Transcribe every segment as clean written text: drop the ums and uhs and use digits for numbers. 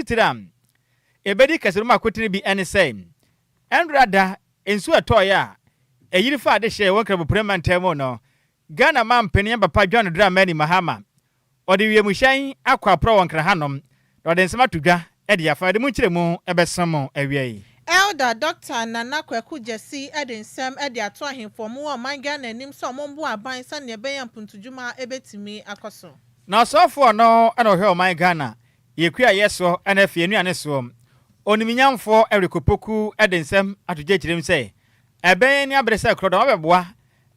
titire a ɛbɛdi kɛse no mu akotene bi ne sɛ, ɛnora da nsuo a ɛtɔeɛ a ɛyiri faa adehyeɛ wɔ Nkramoprem mantam mu no, Ghana mampanin Papa John Dramani Mahama, ɔde wiemhyɛn akɔ aporɔ wɔ Nkran hanom na ɔde nsɛm ato dwa de afa de mu nkyerɛmu bɛso mo awiei. Elder Dɔkta Nana Kwaku Gyasi de nsɛm de ato ahemfo a wɔwɔ ɔman Ghana anim sɛ wɔmmoa aban sɛnea ɛbɛyɛ a mpuntudwuma bɛtumi akɔ so. Na ɔsɔfoɔ no na ɔhwɛ ɔman Ghana yɛ kuayɛ soɔ na afei nnuane soɔ. Onimnyamfoɔ Eric Opoku de nsɛm ato dwa kyerɛ mu sɛ, ɛbɛn ani abere sɛ korɔdɔm abɛboa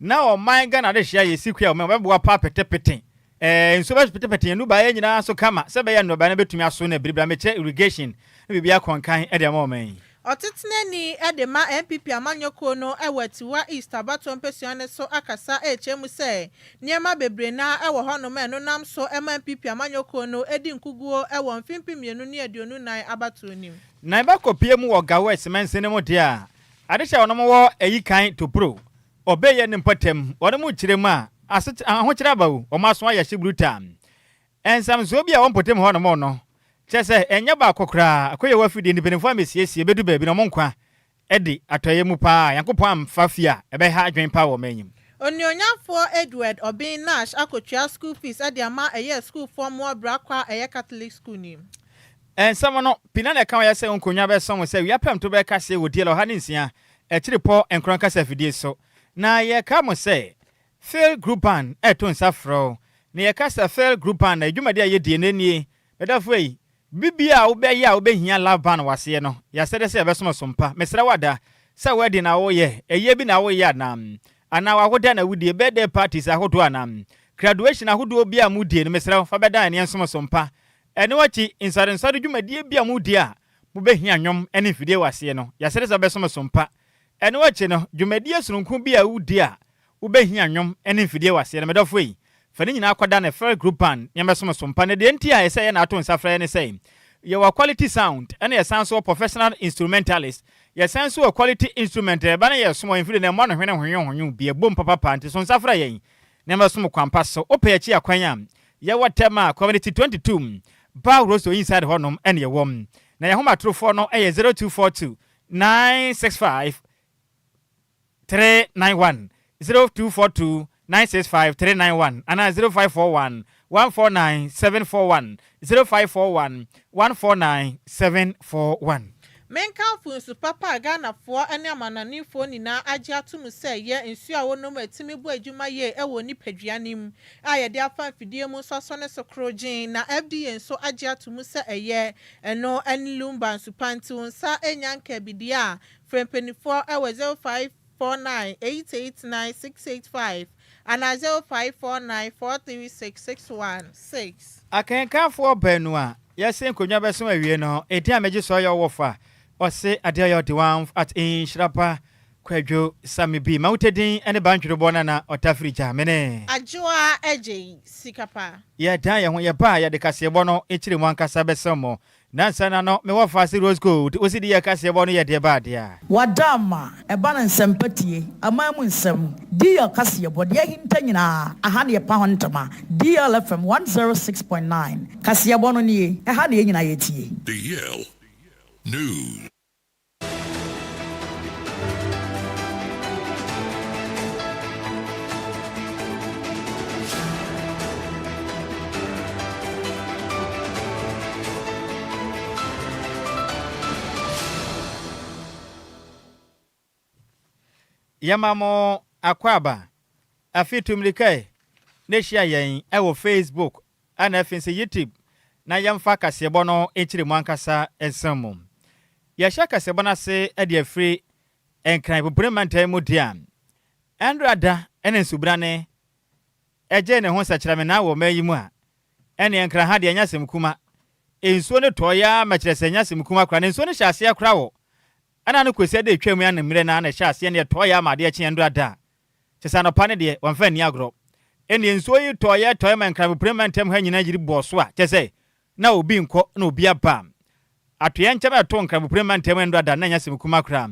na ɔman Ghana adehyeɛ a yɛsi kua wɔ mu bɛboa paa petepete. Ɛɛ nsuo bɛpetepete yɛn nnubaa nyinaa so kama sɛ ɛbɛyɛ a nnɔbaeɛ no bɛtumi aso na biribiri amekyerɛ irrigation na biribi akɔ nkan de ama ɔman yi. Ɔtetenani de ma NPP amanyɔkuo no wɔ Atiwa East abatoɔ mpasua no so akasa rekyerɛ mu sɛ nneɛma bebree no ara wɔ hɔnom a ɛno nam so ma NPP amanyɔkuo no di nkuguo wɔ mfe 2024 abatoɔ no mu. Na ɛbɛkɔpue mu wɔ Ga West mansini no mu deɛ a, adehyɛ a wɔnom wɔ Ayikan Topro, Ɔbɛyɛ ne mpɔtam, wɔnom kyerɛ mu a, aset ahokyerɛ aba o, wɔn aso ayɛ hye brutaa. Nsamsoɔ bi a ɛwɔ mpɔtam hɔnom no, kyerɛ sɛ ɛnyɛ baako koraa, akɔyɛ wɔ afidie no mpanimfoɔ amesiesie bɛdu baabi na wɔn nkwa adi atɔeɛ mu paa, Nyankopɔn amfa fie a ɛbɛha adwene paa wɔ ɔman yi mu. Onuonyamfoɔ Edward Obeng Nash akɔtua school fees de ama ɛyɛ sukuufoɔ mmoa bra kwa a ɛyɛ Catholic school no mu. Nsɛm no, pii na na ɛka wɔyɛ sɛ nkonnwa bɛsɔ mo sɛ wiapɛmto bɛka hye wɔ DL 106 akyiripɔ nkron kasa afidie so. Na yɛka mo sɛ Phil Group Band reto nsa frɛ wo. Na yɛka sɛ Phil Group Band a, dwumadi a yɛdie no nie. Medɔfo ei, biribiara a wobɛyɛ a wobɛhia Love Band wɔ aseɛ no, yɛasɛdeɛ sɛ yɛbɛsom wo so mpa. Mesrɛ wo ada, sɛ wedding na woyɛ, ayie bi na woyɛ anaa? Anaa w'awoda na wodie, birthday parties ahodoɔ anaa? Graduation ahodoɔ biara a modie no, mesrɛ wo, fa bɛdan yɛn na yɛnsom wo so mpa. Ɛno akyi, nsɔrensɔre dwumadie bi a modi a mobɛhia nnwom ne mfidie wɔ aseɛ no, yɛasrɛ sɛ wobɛsom so mpa. Ɛno akyi no, dwumadie sononko bi a wodi a wobɛhia nnwom ne mfidie wɔ aseɛ no, me dɔfo ei, fa ne nyinaa kɔda ne Ferg Group Band na yɛmmɛsom so mpa. Na deɛ nti a ɛsɛ yɛ na ato nsa frɛ yɛn ne sɛ, yɛwɔ quality sound ɛna yɛsan nso wɔ professional instrumentalist, yɛsan nso wɔ quality instrument a ɛba na yɛsom wɔ yɛn mfidie no ɛmmɔ no hwene hwonyo hwonyo bi, ɛbom papapa, nti so nsa frɛ yɛn na yɛmmɛsom kwampa so. Wopɛ yɛn akyi akwan a, Yɛwɔ Tema Community 22, Bar Rosto inside hɔ nom ɛna yɛwɔ. Na yɛn ahomatorofoɔ no yɛ 0242 965 391, 0242 965 391 anaa 0541 149 741, 0541 149 741. Menkamfo nsu papa a Ghanafoɔ ne amanɔnefoɔ nyinaa agye ato mu sɛ ɛyɛ nsuo a wonom a ɛtumi bɔ adwuma yie wɔ nipadua no mu a yɛde afa mfidie mu nso asɔ ne so korogyenn na FDA nso agye ato mu sɛ ɛyɛ. Ɛno ne Lumba nsu pa nti wo nsa nnya nka bi deɛ a, frɛ mpaninfoɔ wɔ 0549 889 685 anaa 0549 436 616. Akenkanfoɔ baanu a yɛse nkonnwa bɛso awie no, edin a megye so yɛ ɔwɔfa, ɔse adeɛ ɔyɛ ɔde one at nhyira pa Kwadwo Sammy B. Mawutɛ din ne Bantwerobɔ Nana Ɔtafiri Gya mene. Adwoa Adjei Sikapa. Yɛdan yɛn ho yɛba a yɛde kaseɛbɔ no kyerɛ mu ankasa bɛsɛm mo. Nansa na no me wɔfa ase rose gold wo se di yɛ kaseɛbɔ no yɛ deɛ ba adeɛ a. Wada ama ɛba no nsɛmpa tie, aman mu nsɛm, DL kaseɛbɔ, deɛ ahinta nyinaa, aha na yɛpa ho ntoma, DL FM 106.9, kaseɛbɔ no nie, ɛha na yɛn nyinaa yɛtie. DL News. Yɛma mo akwaaba. Afei tu mmirika ɛ na hyia yɛn wɔ Facebook ɛna afei nso YouTube na yɛmfa kaseɛbɔ no nkyerɛ mu ankasa nsɛm mu. Yɛhyɛ kaseɛbɔ no ase de afiri Nkran Pumpuni Mantam mu de a, Ɛndra da ne nsubrane gyee ne ho sɛkyerɛmena wɔ ɔman yi mu a, ɛneɛ Nkran ha deɛ ɛnyɛ asɛm kuma. Nsuo no tɔeɛ ara ma kyerɛ sɛ ɛnyɛ asɛm kuma koraa. Na nsuo no hyɛ aseɛ koraa wɔ ɛna no Kwesi de retwam yi anwummerɛ no ara na ɛhyɛ aseɛ na ɛtɔeɛ ara ma adeɛ kyeeɛ Ɛndra da a Kyerɛ sɛ anɔpa no deɛ, wɔmfa anni agorɔ. Ɛnneɛ nsuo yi tɔeɛ tɔeɛ ma Nkrabopire mantam ha nyinaa yiri bɔɔ so a, kyerɛ sɛ, na obi nkɔ na obi aba. Atoyerɛnkyɛm a ɛtoo Nkrabopire mantam nnora da no, na ɛnyɛ asɛm kumaa koraa.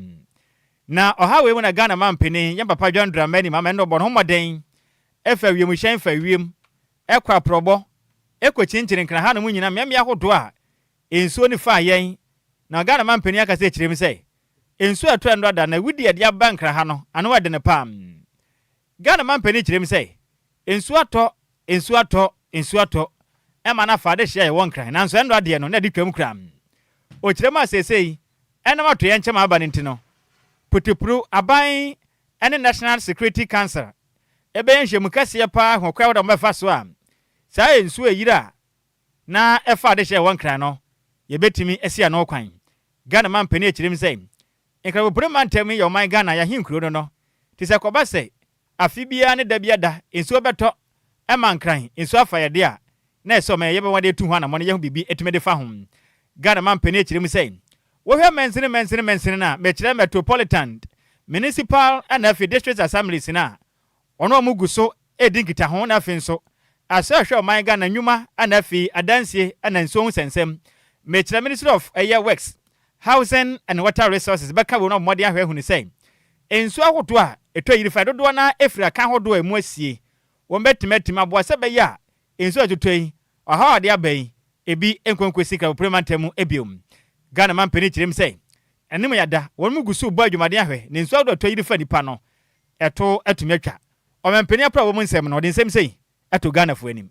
Na ɔhaw wei mu na Ghana mampanin, yɛn papa John Dramani Mahama ɛnna ɔbɔ ne ho mmɔden fa wiemhyɛn fa wiem, kɔ aprɔbɔ, kɔkyinkyini Nkran hanom nyinaa mmeammea ahodoɔ a. Nsuo no faa yɛn na Ghana manpanin akasa akyerɛ mu sɛ nsuo a ɛtɔ ɛnnora da no awudie a ɛde aba Nkran ha no ano ɛdene paa. Ghana manpanin kyerɛ mu sɛ nsuo atɔ, nsuo atɔ, nsuo atɔ ɛma no afa adehyeɛ a yɛwɔ Nkran nanso ɛnnora deɛ no na ɛde twam koraa. Ɔkyerɛ mu a seesei ɛnam atoyɛnkyɛm a aba no nti no putupru aban ne National Security Council ɛbɛyɛ nhyiamu kɛseɛ paa ho kwan a wɔbɛfa so a saa nsuo a ɛyiri a na ɛfa adehye a ɛwɔ Nkran no, yɛbɛtumi asi ano kwan. Ghana manpanin kyerɛ mu sɛ, Nkramopono mantam yi yɛ ɔman Ghana yɛahenkuro no no, nti sɛ ɛkɔba sɛ afe biara ne da biara da nsuo bɛtɔ ma Nkran nsuo afa yɛn de a, na ɛsɛ ɔman yi yɛbɛma de atu ho anamɔn na yɛahu biribi atumi de fa ho. Ghana manpanin kyerɛ mu sɛ, Wohwɛ mansini mansini mansini no a, mekyerɛ Metropolitan, Municipal ɛna afei District Assemblies no a, Wɔn a wɔgu so redi nkitaho na afei nso asɔ ɛhwɛ ɔman Ghana nnwuma na afei adansie na nsuo ho nsɛnsɛm. Mekyerɛ Ministry of ɛyɛ Works, Housing and Water Resources bɛka wei no abɔ mmɔden ahwɛ ahunu sɛ nsuo ahodoɔ a ɛtɔ yiri fa dodoɔ no ara ɛfiri akan ahodoɔ a ɛmu asie. Wɔn bɛtumi atumi aboa sɛ ɛbɛyɛ a nsuo a ɛtotɔ yi ɔhaw a ɔde aba yi ebi nkɔ nkɔsi Kraboprem mantam mu bio. Ghana manpanin kyerɛ mu sɛ anim yada wɔn gu so rebɔ adwumaden ahwɛ na nsuo ahodoɔ a ɛtɔ yiri fa nnipa no ɛto atumi atwa. Ɔmanpanin aprabɔ mu nsɛm no, ɔde nsɛm sei to Ghanafoɔ anim.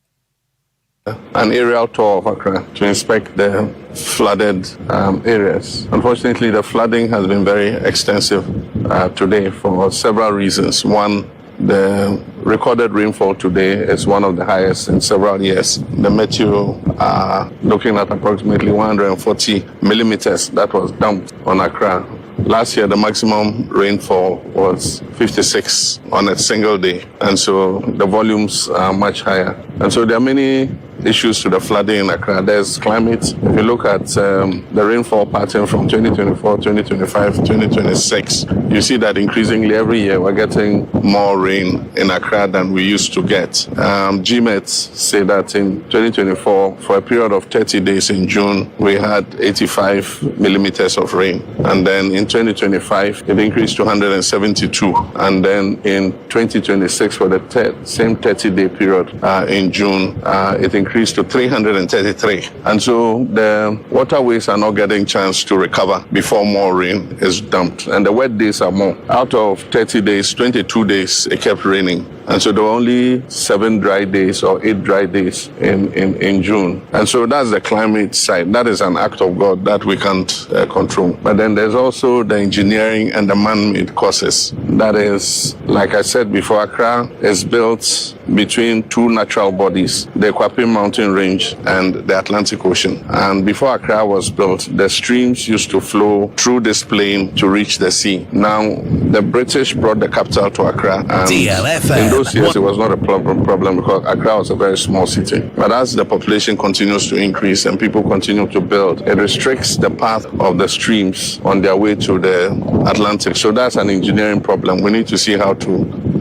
An aerial tour of Accra to inspect the flooded um, areas. Unfortunately, the flooding has been very extensive uh, today for several reasons. One, the recorded rainfall today is one of the highest in several years. The meteo are looking at approximately 140 millimeters that was dumped on Accra. Last year, the maximum rainfall was 56 on a single day, and so the volumes are much higher. And so there are many issues to the flooding in Accra. There's climate. If you look at um, the rainfall pattern from 2024, 2025, 2026, you see that increasingly every year we're getting more rain in Accra than we used to get. Um, GMET say that in 2024, for a period of 30 days in June, we had 85 millimeters of rain. And then in 2025, it increased to 172. And then in 2026, for the same 30 day period uh, in June, uh, it increased to 333. And so the waterways are not getting chance to recover before more rain is dumped. And the wet days are more. Out of 30 days, 22 days, it kept raining. And so there were only seven dry days or eight dry days in, in, in June. And so that's the climate side. That is an act of God that we can't uh, control. But then there's also the engineering and the man made causes. That is, like I said before, Accra is built between two natural bodies, the Kwapim Mountain Range and the Atlantic Ocean. And before Accra was built, the streams used to flow through this plain to reach the sea. Now, the British brought the capital to Accra. And DLFM. in those years, it was not a problem, problem because Accra was a very small city. But as the population continues to increase and people continue to build, it restricts the path of the streams on their way to the Atlantic. So that's an engineering problem. We need to see how to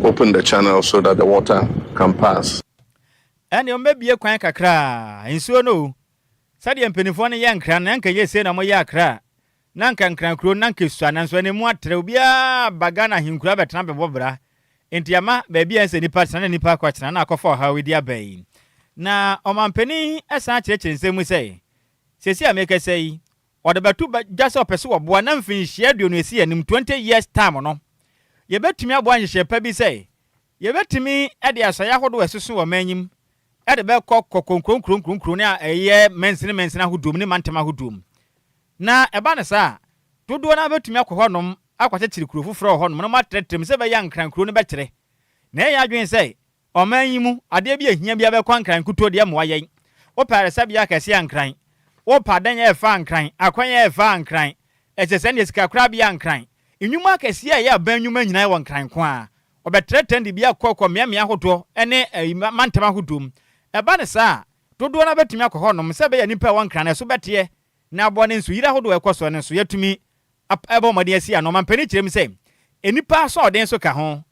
open the channel so that the water can pass. Ɛnneɛ wɔbɛbue kwan kakra a, nsuo no o. Sɛdeɛ mpanimfoɔ no yɛ nkran no, na anka ɛyɛ sei na wɔyɛ Accra. Na anka Nkran kuro no, na anka ɛsua, nanso ɛnnɛ emu atrɛ. Obiara ba Ghana ahenkuro abɛtena abɛbɔ bra. Enti ama baabi a ɛnsɛ nnipa tena na nnipa akɔtena na akɔfa ɔhaw yi de aba yi. Na ɔmampanin san kyerɛkyerɛ nsɛm mu sɛ, Seesei a merekasa yi, ɔde bɛto dwa sɛ ɔpɛ sɛ wɔboa na mfinhyia aduonu a ɛsi anim, 20 years time, no, yɛbɛtumi aboa nhyehyɛe pa bi sɛ yɛbɛtumi de asɔeɛ ahodoɔ a ɛsoso wɔ ɔman yi mu de bɛkɔ kɔ nkuro nkuro nkuro ne a ɛyɛ mansini mansini ahodoɔ mu ne mantam ahodoɔ mu. Na ɛba no saa a, dodoɔ no ara bɛtumi akɔ hɔnom akɔkyekyere kuro foforɔ wɔ hɔnom na wɔatrɛtrɛ mu sɛ ɛbɛyɛ a Nkran kuro no bɛkyerɛ. Na ɛyɛ yɛn adwene sɛ Ɔman yi mu, adeɛ bi a ɛhia biara bɛkɔ Nkran nkutoo deɛ mmoa yɛn. Wopɛ ayaresabea akɛseɛ a Nkran, wopɛ adan a ɛyɛ fɛ a Nkran, akwan a ɛyɛ fɛ a Nkran, ɛsɛ sɛ ɛnneɛ sikakorabea a Nkran. Nnwuma akɛseɛ a ɛyɛ aban nnwuma nyinaa wɔ Nkran nko ara. Wɔbɛtrɛtrɛ no de bi akɔ kɔ mmeammea ahodoɔ ne mantam ahodoɔ mu. Ɛba no saa a, dodoɔ no ara bɛtumi akɔ hɔnom sɛ ɛbɛyɛ a nnipa a ɛwɔ Nkran no ɛso bɛteɛ na aboa ne nsuyiri ahodoɔ a ɛkɔ soɔ no nso yɛatumi abɔ mmɔden asi ano. Ɔmampanin kyerɛ mu sɛ, nnipa asoɔden nso ka ho.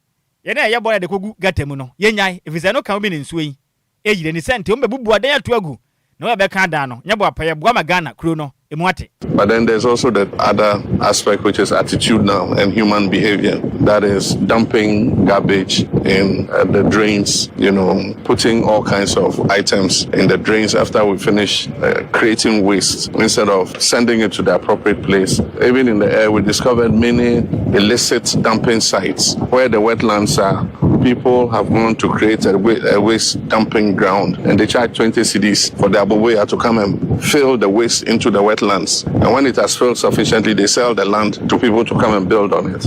Yɛn a yɛyɛ bɔne de kɔgu gata mu no, yɛnnyae, ɛfiri sɛ ɛno ka ho bi na nsuo yi reyiri. Ne sɛ nti, wɔbɛbubu adan ato agu, Na wo a bɛka adan no, nyɛ boapa, yɛ boa ma Ghana kuro no emu ate. But then there's also the other aspect, which is attitudinal and human behavior. That is dumping garbage in the drains, putting all kinds of items in the drains after we finish creating waste instead of sending it to the appropriate place. Even in the air, we discovered many illicit dumping sites where the wetlands are. People have gone to create a waste dumping ground, and they charge 20 cedis for the aboboya to come and fill the waste into the wetlands. And when it has filled sufficiently, they sell the land to people to come and build on it.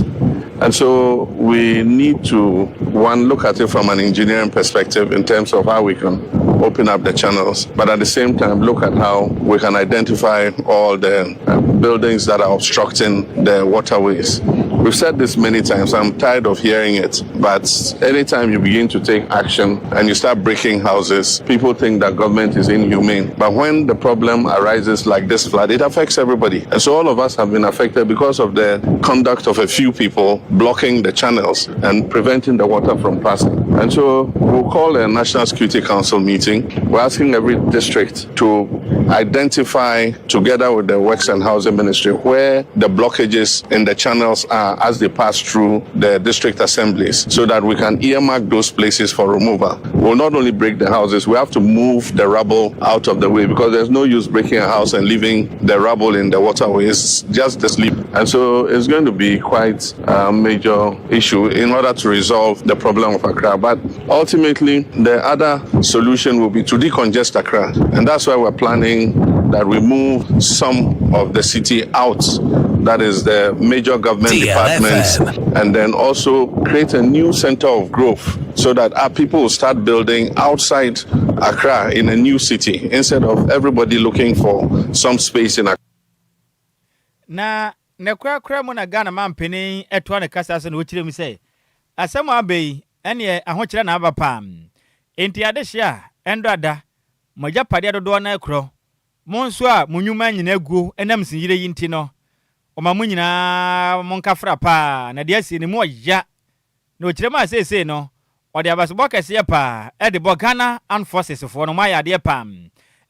And so we need to, one, look at it from an engineering perspective in terms of how we can open up the channels, but at the same time, look at how we can identify all the buildings that are obstructing the waterways. We've said this many times, I'm tired of hearing it, but anytime you begin to take action and you start breaking houses, people think that government is inhumane. But when the problem arises like this flood, it affects everybody. And so all of us have been affected because of the conduct of a few people blocking the channels and preventing the water from passing. And so we'll call a National Security Council meeting. We're asking every district to identify, together with the Works and Housing Ministry, where the blockages in the channels are as they pass through the district assemblies, so that we can earmark those places for removal. We'll not only break the houses, we have to move the rubble out of the way, because there's no use breaking a house and leaving the rubble in the waterway. It's just the sleep. And so it's going to be quite a major issue in order to resolve the problem of Accra. But ultimately, the other solution will be to decongest Accra. And that's why we're planning that we move some of the city out, that is the major government DLFM. departments, and then also create a new center of growth so that our people will start building outside Accra in a new city instead of everybody looking for some space in Accra. Na ne korakora mu na Ghana mampanin ɛtoa ne kasa so na wɔkyerɛ mu sɛ asɛm a aba yi ɛneɛ ahokyerɛ na aba paa, enti adehye a ɛndɔ ada mo agyapadeɛ dodoɔ no akorɔ mo nso a mo nnwuma nyinaa guo ɛnam nsiyire yi nti no, ɔma mo nyinaa mo nkafra paa na deɛ asi ne mu ɔya. Na ɔkyerɛ mu a seesei no ɔde abasobɔ kɛseɛ paa ɛde bɔ Ghana Armed Forces foɔ no, mo ayɛ adeɛ paa,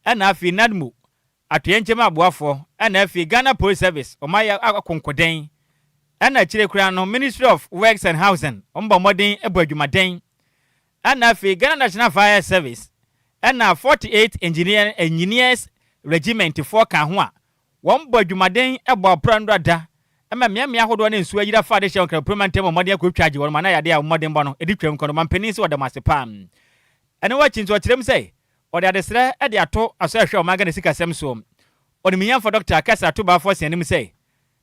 ɛna afei NADMO atoyɛnkyɛm aboafoɔ, ɛna afei Ghana Police Service, ɔmo ayɛ akonkoden, ɛna akyire koraa no Ministry of Works and Housing, ɔmo bɔ mmɔden bɔ adwumaden, ɛna afei Ghana National Fire Service ɛna 48 Engineers Regiment foɔ ka ho a wɔn bɔ adwumaden bɔ apora no ada ɛma mmeammea ahodoɔ ne nsuo ayira fa de hyɛ Nkramprom ntam mmɔden akɔtwa agye wɔn ma na yadeɛ a mmɔden bɔ no ɛdi twam kɔ no. Mampanin sɛ wɔda mo ase paa. Ɛno wakyi nso ɔkyerɛ mu sɛ ɔde adesrɛ de ato asɔ ɛhwɛ ɔman Ghana sikasɛm soɔ ɔnimnyamfo Dr. Kɛsɛ Ato Baafoɔ si anim sɛ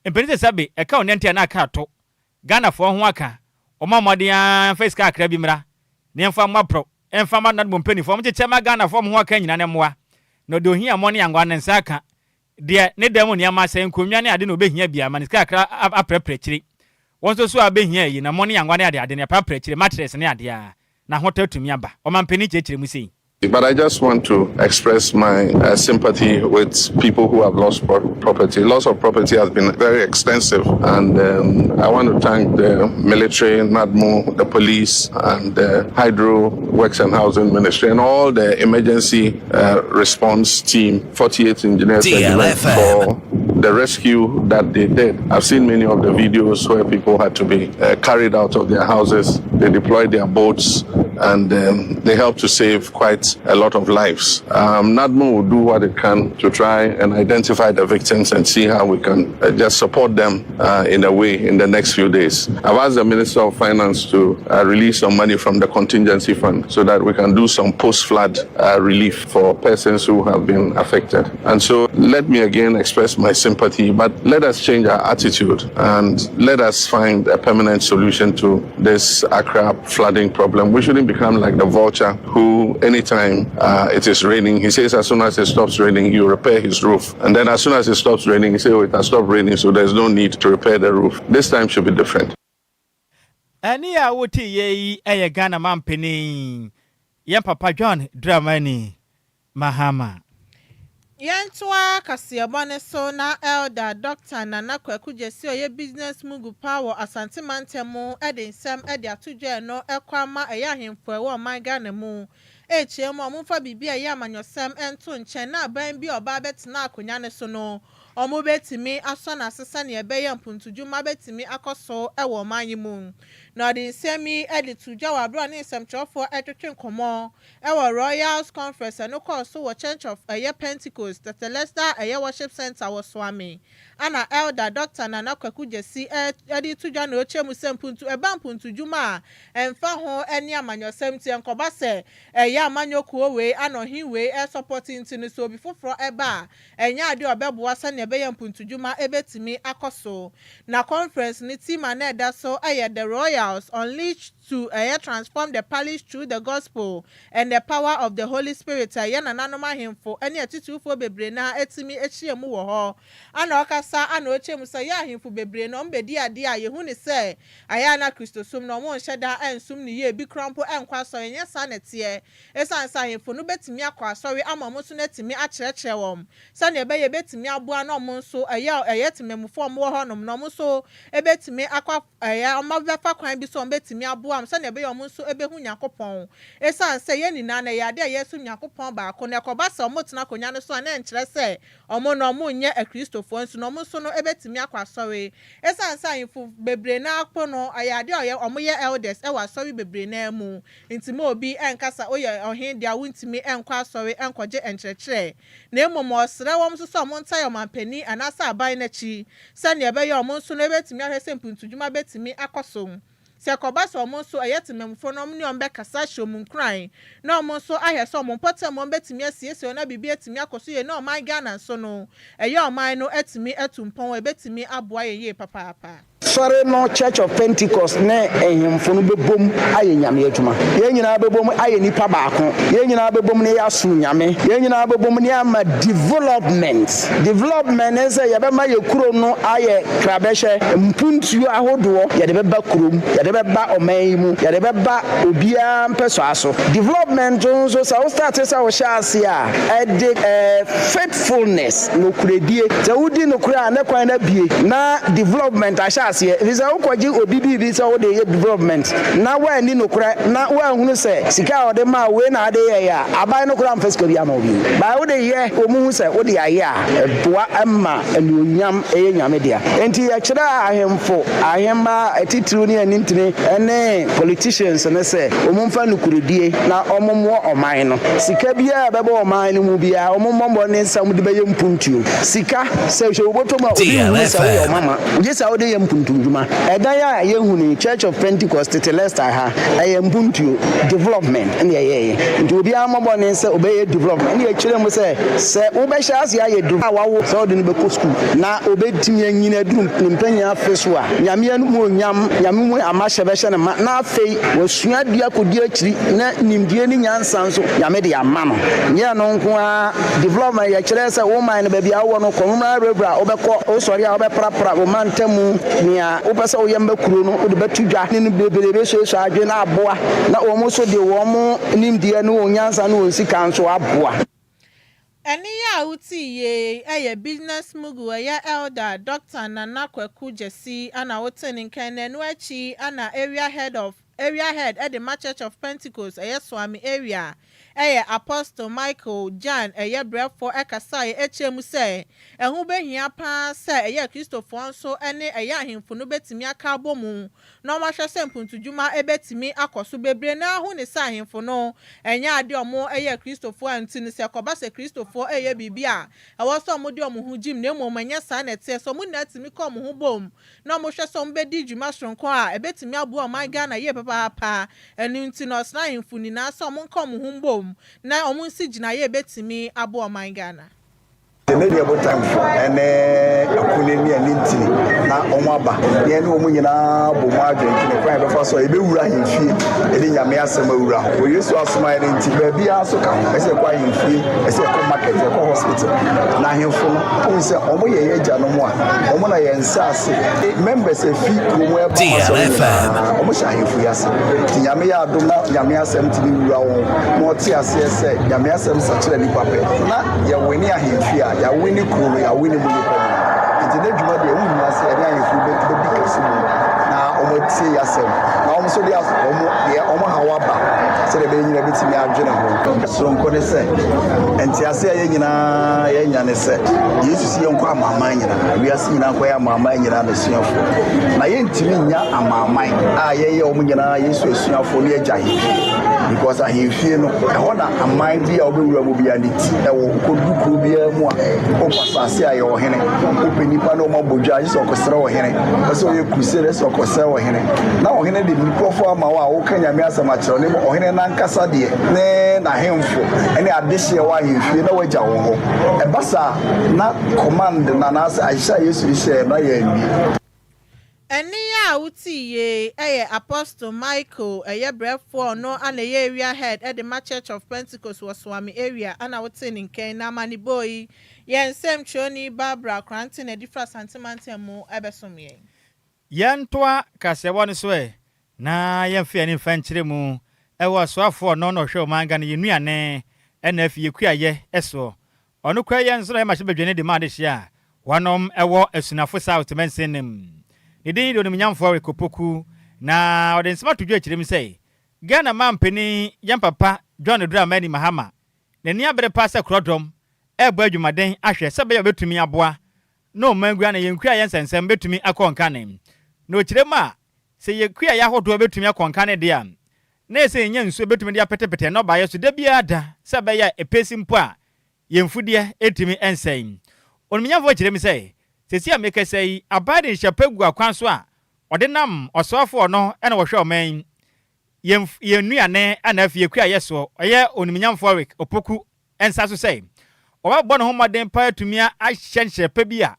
mpanin sɛ sabe ɛka ɔnɛnte a na aka ato Ghanafoɔ ho aka ɔma mmɔden ara mfa sika akra bi mmra na yɛmfa mmɔ aporɔ ɛmfa ma NADMO mpanimfoɔ ɔmo kyekyɛ ma Ghanafoɔ mo ho aka nyina ne mmoa na ɔde ohia mmɔ ne angoa ne nsa aka deɛ ne dan mu nneɛma sɛ nkonnwa ne ade na obɛhia bia ma ne sika akra aprɛprɛ akyiri. Wɔn nso so a bɛhia yi na mmɔ ne angoa ne ade ade ne aprɛprɛ akyiri, mattress ne adeɛ a na ahotɔ atumi aba. Ɔmampanin kyerɛkyerɛ mu sei. But I just want to express my sympathy with people who have lost property. Loss of property has been very extensive, and I want to thank the military, NADMO, the police, and the Hydro Works and Housing Ministry, and all the emergency response team, 48 Engineers Regiment, DLFM. for the rescue that they did. I've seen many of the videos where people had to be carried out of their houses. They deployed their boats and they helped to save quite a lot of lives. NADMO will do what it can to try and identify the victims and see how we can just support them in a way in the next few days. I've asked the Minister of Finance to release some money from the contingency fund so that we can do some post-flood relief for persons who have been affected. And so let me again express my sympathy, but let us change our attitude and let us find a permanent solution to this Accra flooding problem. We shouldn't become like the vulture who, anytime it is raining, he says as soon as it stops raining, you repair his roof. And then as soon as it stops raining, he says, "Oh, it has stopped raining, so there's no need to repair the roof." This time should be different. Ɛne a wote yɛ yi ɛyɛ Ghana mampanin, yɛn papa John Dramani Mahama. Yɛntoa kaseɛbɔ ne so na Elder Dr. Nana Kwaku Gyesi, ɔyɛ business mogul paa wɔ Asante mantam mu, de nsɛm de ato dwa no kɔ ama ɛyɛ ahemfo ɛwɔ ɔman Ghana mu. Ɛrekyerɛ mu a, wɔmfa biribi a ɛyɛ amanyɔsɛm nto nkyɛn na aban bi a ɔba abɛtena akonnwa no so no, wɔbɛtumi asɔ n'ase sɛnea ɛbɛyɛ mpuntudwuma bɛtumi akɔ so wɔ ɔman yi mu. Na ɔde nsɛm yi de to dwa wɔ abere a ɔne nsɛmtwerɛfoɔ retwetwe nkɔmmɔ wɔ Royals Conference ɛno kɔɔ so wɔ Church of ɛyɛ Pentecost, Tetelestai ɛyɛ Worship Center wɔ Suame. Ana Elder Dr. Nana Kwaku Gyasi de to dwa na ɔkyerɛ mu sɛ mpuntu ɛba mpuntudwuma a ɛmfa ho ne amanyɔsɛm nti, ɛnkɔba sɛ ɛyɛ amanyɔkuo wei ana ɔhen wei ɛsupport nti no, sɛ obi foforɔ ɛba a, ɛnyɛ adeɛ a ɔbɛboa sɛnea ɛbɛyɛ mpuntudwuma ɛbɛtumi akɔ so. Na conference ne theme a na ɛda so ɛyɛ "The Royals Unleashed to ɛyɛ Transform the Palace Through the Gospel and the Power of the Holy Spirit". Ɛyɛ nananom ahemfo ne atitirifoɔ bebree na ɛtumi ahyia mu wɔ hɔ. Ana ɔkasa ana ɔkyerɛ mu sɛ yɛ ahemfo bebree na ɔmo bɛdi adeɛ a yɛhu ne sɛ ayɛ ana Kristosom na ɔmo nhyɛ da nsom ne yie, bi kora mpo nkɔ asɔre. Nyɛ saa na ɛteɛ, ɛsiane sɛ ahemfo no bɛtumi akɔ asɔre ama ɔmo nso no atumi akyerɛkyerɛ wɔn sɛnea ɛbɛyɛ bɛtumi aboa na ɔmo nso ɛyɛ temamufoɔ ɔmo wɔ hɔnom na ɔmo nso ɛbɛtumi akɔ ɛyɛ ɔmo bɛfa kwan bi so, ɔmo bɛtumi aboa wɔn sɛnea ɛbɛyɛ ɔmo nso ɛbɛhu Nyankopɔn, ɛsiane sɛ yɛn nyinaa na ɛyɛ ade a yɛsom Nyankopɔn baako. Na ɛkɔba sɛ ɔmo tena akonnwa no so a, na ɛnkyerɛ sɛ ɔmo na ɔmo nyɛ Akristofoɔ nso na ɔmo nso no ɛbɛtumi akɔ asɔre, ɛsiane sɛ ahemfo bebree naa po no ɛyɛ ade a ɔyɛ ɔmo yɛ elders ɛwɔ asɔre bebree naa mu. Nti ma obi ɛnkasa oyɛ ɔhen deɛ a wontumi ɛnkɔ asɔre ɛnkɔgye nkyerɛkyerɛ, na mmom ɔsrɛ wɔn nso sɛ ɔmo ntae ɔmanpanin anaasɛ aban n'akyi sɛnea ɛbɛyɛ ɔmo nso no ɛbɛtumi ahwɛ sɛ mpuntudwuma bɛtumi akɔ so. Sɛ ɛkɔba sɛ ɔmo nso ɛyɛ temamufoɔ no, ɔmo ne ɔmo bɛkasa ahyɛ ɔmo nkuran na ɔmo nso ahwɛ sɛ ɔmo mpɔtam ɔmo bɛtumi asiesie na biribi atumi akɔ so yie, na ɔman Ghana nso no ɛyɛ ɔman no atumi atu mpɔn, ɛbɛtumi aboa yɛn yie papaapa. Sɔre no, Church of Pentecost ne ahemfo no bɛbom ayɛ Nyame adwuma. Yɛn nyinaa bɛbom ayɛ nipa baako. Yɛn nyinaa bɛbom ne yɛasom Nyame. Yɛn nyinaa bɛbom ne ama development. Development ne sɛ yɛbɛma yɛ kuro no ayɛ krabɛhyɛ. Mpuntuo ahodoɔ yɛde bɛba kurom, yɛde bɛba ɔman yi mu, yɛde bɛba obiara mpɛ so aso. Development nso, sɛ wo start sɛ wohyɛ ase a, ɛde faithfulness, nokoredie. Sɛ wodi nokore a, ne kwan no abie na development ahyɛ aseɛ, ɛfiri sɛ wokɔgye obi biribi sɛ wode yɛ development na woanni nokorɛ na woanhunu sɛ sika a ɔde maa wei na ade yɛyɛ a, aban no koraa mfa sika bi ama wo bio. Baa wode yɛ, ɔmu hu sɛ wode ayɛ a, ɛboa ma anuonyam ɛyɛ Nyame dea. Enti yɛkyerɛ ahemfo, ahemma atitiriw ne anintini ne politicians no sɛ ɔmu mfa nokoredie na ɔmommoa ɔman no. Sika biara a ɛbɛbɔ ɔman no mu biara, ɔmo mmɔmmɔ ne nsa de bɛyɛ mpuntuo. Sika sɛ hwɛ wobɔtɔ mu a, obi nhunu sɛ woyɛ ɔmama, gye sɛ wode yɛ mpuntudwuma. Ɛdan a yɛhu no, Church of Pentecost Tetelestai ha, ɛyɛ mpuntuo, development ɛne ɛyɛyɛ. Nti obiara mmɔbɔ ne sɛ ɔbɛyɛ development. Ɛne yɛkyerɛ mu sɛ sɛ wobɛhyɛ ase ayɛ du a wawo sɛ wode no bɛkɔ sukuu na obɛtumi anyini aduru ne mpanyin afe so a, Nyame mu onyam, Nyame mu amahyɛ bɛhyɛ ne ma, na afei wasua dua kɔdi akyiri na nimdie ne nyansa nso Nyame de ama no. Nyɛ no nko ara, development yɛkyerɛ sɛ wo man no, baabi a wowɔ no, kɔnwoma awurawura, wobɛkɔ wosɔre a, wobɛprapra wo mantamu, nea wopɛ sɛ woyɛ mba kuro no, wode bɛto dwa ne no bebree bɛsuasua adwene na aboa na wɔn nso de wɔn nimdeɛ ne wɔn nyansa ne wɔn sika nso aboa. Ɛne yɛ a wotii yie ɛyɛ business mogul ɛyɛ Elder Dr Nana Kwaku Gyasi ana wote ne nkan. Na ɛno akyi ana area head ɛde ma Church of Pentecost ɛyɛ Suame Area, ɛyɛ Apostle Michael Jan ɛyɛ Brɛfoɔ, ɛkasaeɛ ɛkyerɛ mu sɛ ɛho bɛhia paa sɛ ɛyɛ Kristofoɔ nso ɛne ɛyɛ ahemfo no bɛtumi aka abɔ mu na wɔahwɛ sɛ mpuntudwuma ɛbɛtumi akɔ so. Bebree na ahu ne sɛ ahemfo no ɛnyɛ adeɛ ɔmo ɛyɛ Kristofoɔ a, nti no sɛ ɛkɔba sɛ Kristofoɔ ɛyɛ biribi a, ɛwɔ sɛ ɔmo de ɔmo ho gyim, na mmom ɛnyɛ saa na ɛteɛ. Sɛ ɔmo nyinaa tumi kɔ ɔmo ho bom na ɔmo hwɛ sɛ ɔmo bɛdi dwuma soronko a, ɛbɛtumi aboa ɔman Ghana yie papaapa. Ɛno nti na ɔsena ahemfo nyinaa sɛ ɔmo nka ɔmo ho mbom na ɔmo nsi gyinaeɛ ɛbɛtumi aboa ɔman Ghana. Ne deɛ botamfo ɛne akune ne ani ntini na wɔn aba yɛn ne wɔn nyinaa bɔ mu adwentwene kwan yɛbɛfa so a yɛbɛwura ahemfie, ɛde Nyame asɛm awura hɔ. Wɔ Yesu asoma yɛn nti, baabiara so ka ho, ɛsɛ ɛkɔ ahemfie, ɛsɛ ɛkɔ market, ɛkɔ hospital. Na ahemfo no wohu sɛ wɔn yɛ yɛn agyanom a wɔn na yɛn nsa ase members efi kurom ɛba asɔre nyinaa, wɔn hyɛ ahemfo yi ase. Nti Nyame yɛ adom na Nyame asɛm tumi wura wɔn na wɔte aseɛ sɛ Nyame asɛm sakyerɛ nipa pɛ na yɛwɔ ne ahemfie a yɛawe ne kuro no, yɛawe ne mu nipa nyinaa. Nti n'adwuma deɛ, ɛho hia sɛ yɛne ahemfo bɛdi kɛse mu na wɔn atie yɛ asɛm na Na wɔn nso de wɔn deɛ wɔn haw aba sɛdeɛ ɛbɛyɛ nyina bɛtumi adwene ho. Soronko ne sɛ, ntease a yɛn nyinaa yɛanya ne sɛ, Yesu si yɛnkɔ amanaman nyinaa, wiase nyinaa nkɔyɛ amanaman nyinaa n'asuafoɔ. Na yɛntumi nnya amanaman a yɛyɛ wɔn nyinaa Yesu asuafoɔ ne agya ahemfie. Because ahemfie no, ɛhɔ na aman bi a wobɛwura mu biara ne ti ɛwɔ. Wokɔdu kuro biara mu a, wopɛ asase a yɛ ɔhene, wopɛ nnipa ne wɔn abɔ dwa, agye sɛ ɔkɔsrɛ ɔhene, wopɛ sɛ ɔyɛ crusade, agye sɛ ɔkɔsrɛ ɔhene. Na ɔhene de nkurɔfoɔ ama wo a woka Nyame asɛm akyerɛ wo, na mmom ɔhene no ankasa deɛ, ne n'ahemfo ne adehyeɛ wɔ ahemfie na wagya wɔn hɔ. Ɛba saa a, na command no anaasɛ ahyehyɛ a Yesu de hyɛɛ no ayɛ awie. Ɛnne a wotii yei yɛ Apostle Michael ɛyɛ brɛfoɔ ɔno na ɛyɛ area head de ma Church of Pentecost wɔ Suame area ɛna wotee ne nkɛn na amanebɔɔ yi yɛn nsɛmtwerɛni Barbara Koranteng Adifra Asante Mantam mu bɛsom yɛn. Yɛntoa kaseɛbɔ no so ɛ na yɛmfa yɛn ani mfa nkyerɛ mu wɔ ɔsoafoɔ ɔno na ɔhwɛ ɔman Ghana yɛn nnuane ɛna afei yɛn kuayɛ soɔ. Ɔno koraa yɛ nso na ɔyɛ mmarahyɛbadwani de ma adehyeɛ a wɔnom wɔ Asunafo South mansin no mu. Ne din de Onimnyamfoɔ Eric Opoku na ɔde nsɛm ato dwa akyerɛ mu sɛ Ghana manpanin yɛn papa John Dramani Mahama n'ani abere paa sɛ korɔdɔm rebɔ adwumaden ahwɛ sɛ ɛbɛyɛ a ɔbɛtumi aboa na ɔman gua na yɛn kuayɛ nsɛnsɛm bɛtumi akɔ nkane. Na ɔkyerɛ mu a sɛ yɛn kuayɛ ahodoɔ bɛtumi akɔ nkane deɛ a na ɛsɛ sɛ yɛnya nsuo a ɛbɛtumi de apetepete nnɔbaeɛ so da biara da sɛ ɛbɛyɛ a ɛpɛsi mpo a yɛn mfudeɛ ntumi nsɛe. Onimnyamfoɔ kyerɛ mu sɛ, seesei a mekasa yi, aban de nhyɛ pa gu akwan so a ɔde nam ɔsoafoɔ no na wɔhwɛ ɔman yi, yɛn yɛn nnuane na afei akuayɛ soɔ, ɔyɛ Onimnyamfoɔ Eric Opoku nsa so sɛ ɔbɛbɔ ne ho mmɔden paa atumi ahyɛ nhyɛ pa bi a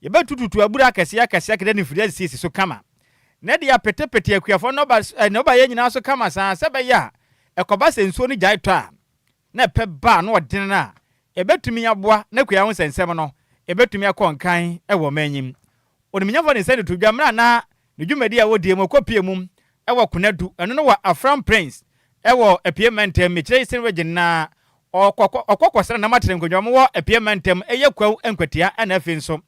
yɛbɛtututu abura akɛseɛ akɛseɛ akɛseɛ de mfidie asisisi so kama na ɛde apetepete akuafoɔ nnɔbaeɛ nyinaa so kama saa sɛ ɛbɛyɛ a ɛkɔba sɛ nsuo no gyae tɔ a na ɛpɛ ba a na ɔdene no a ɛbɛtumi aboa na kuayɛ ho nsɛnsɛm no ɛbɛtumi akɔ nkan wɔ ɔman yi mu. Onimnyafo de nsa de to dwa mmerɛ a na ne dwumadi a ɔdie mu ɔkɔpie mu wɔ Konadu, ɛno no wɔ Afram Plains wɔ Apue Mantam, mekyerɛ Eastern Region, na ɔkɔ ɔkɔ kɔsra nam atere nkonnwa wɔn wɔ Apue Mantam, ɛyɛ Kwawu Nkwatia ɛna afei nso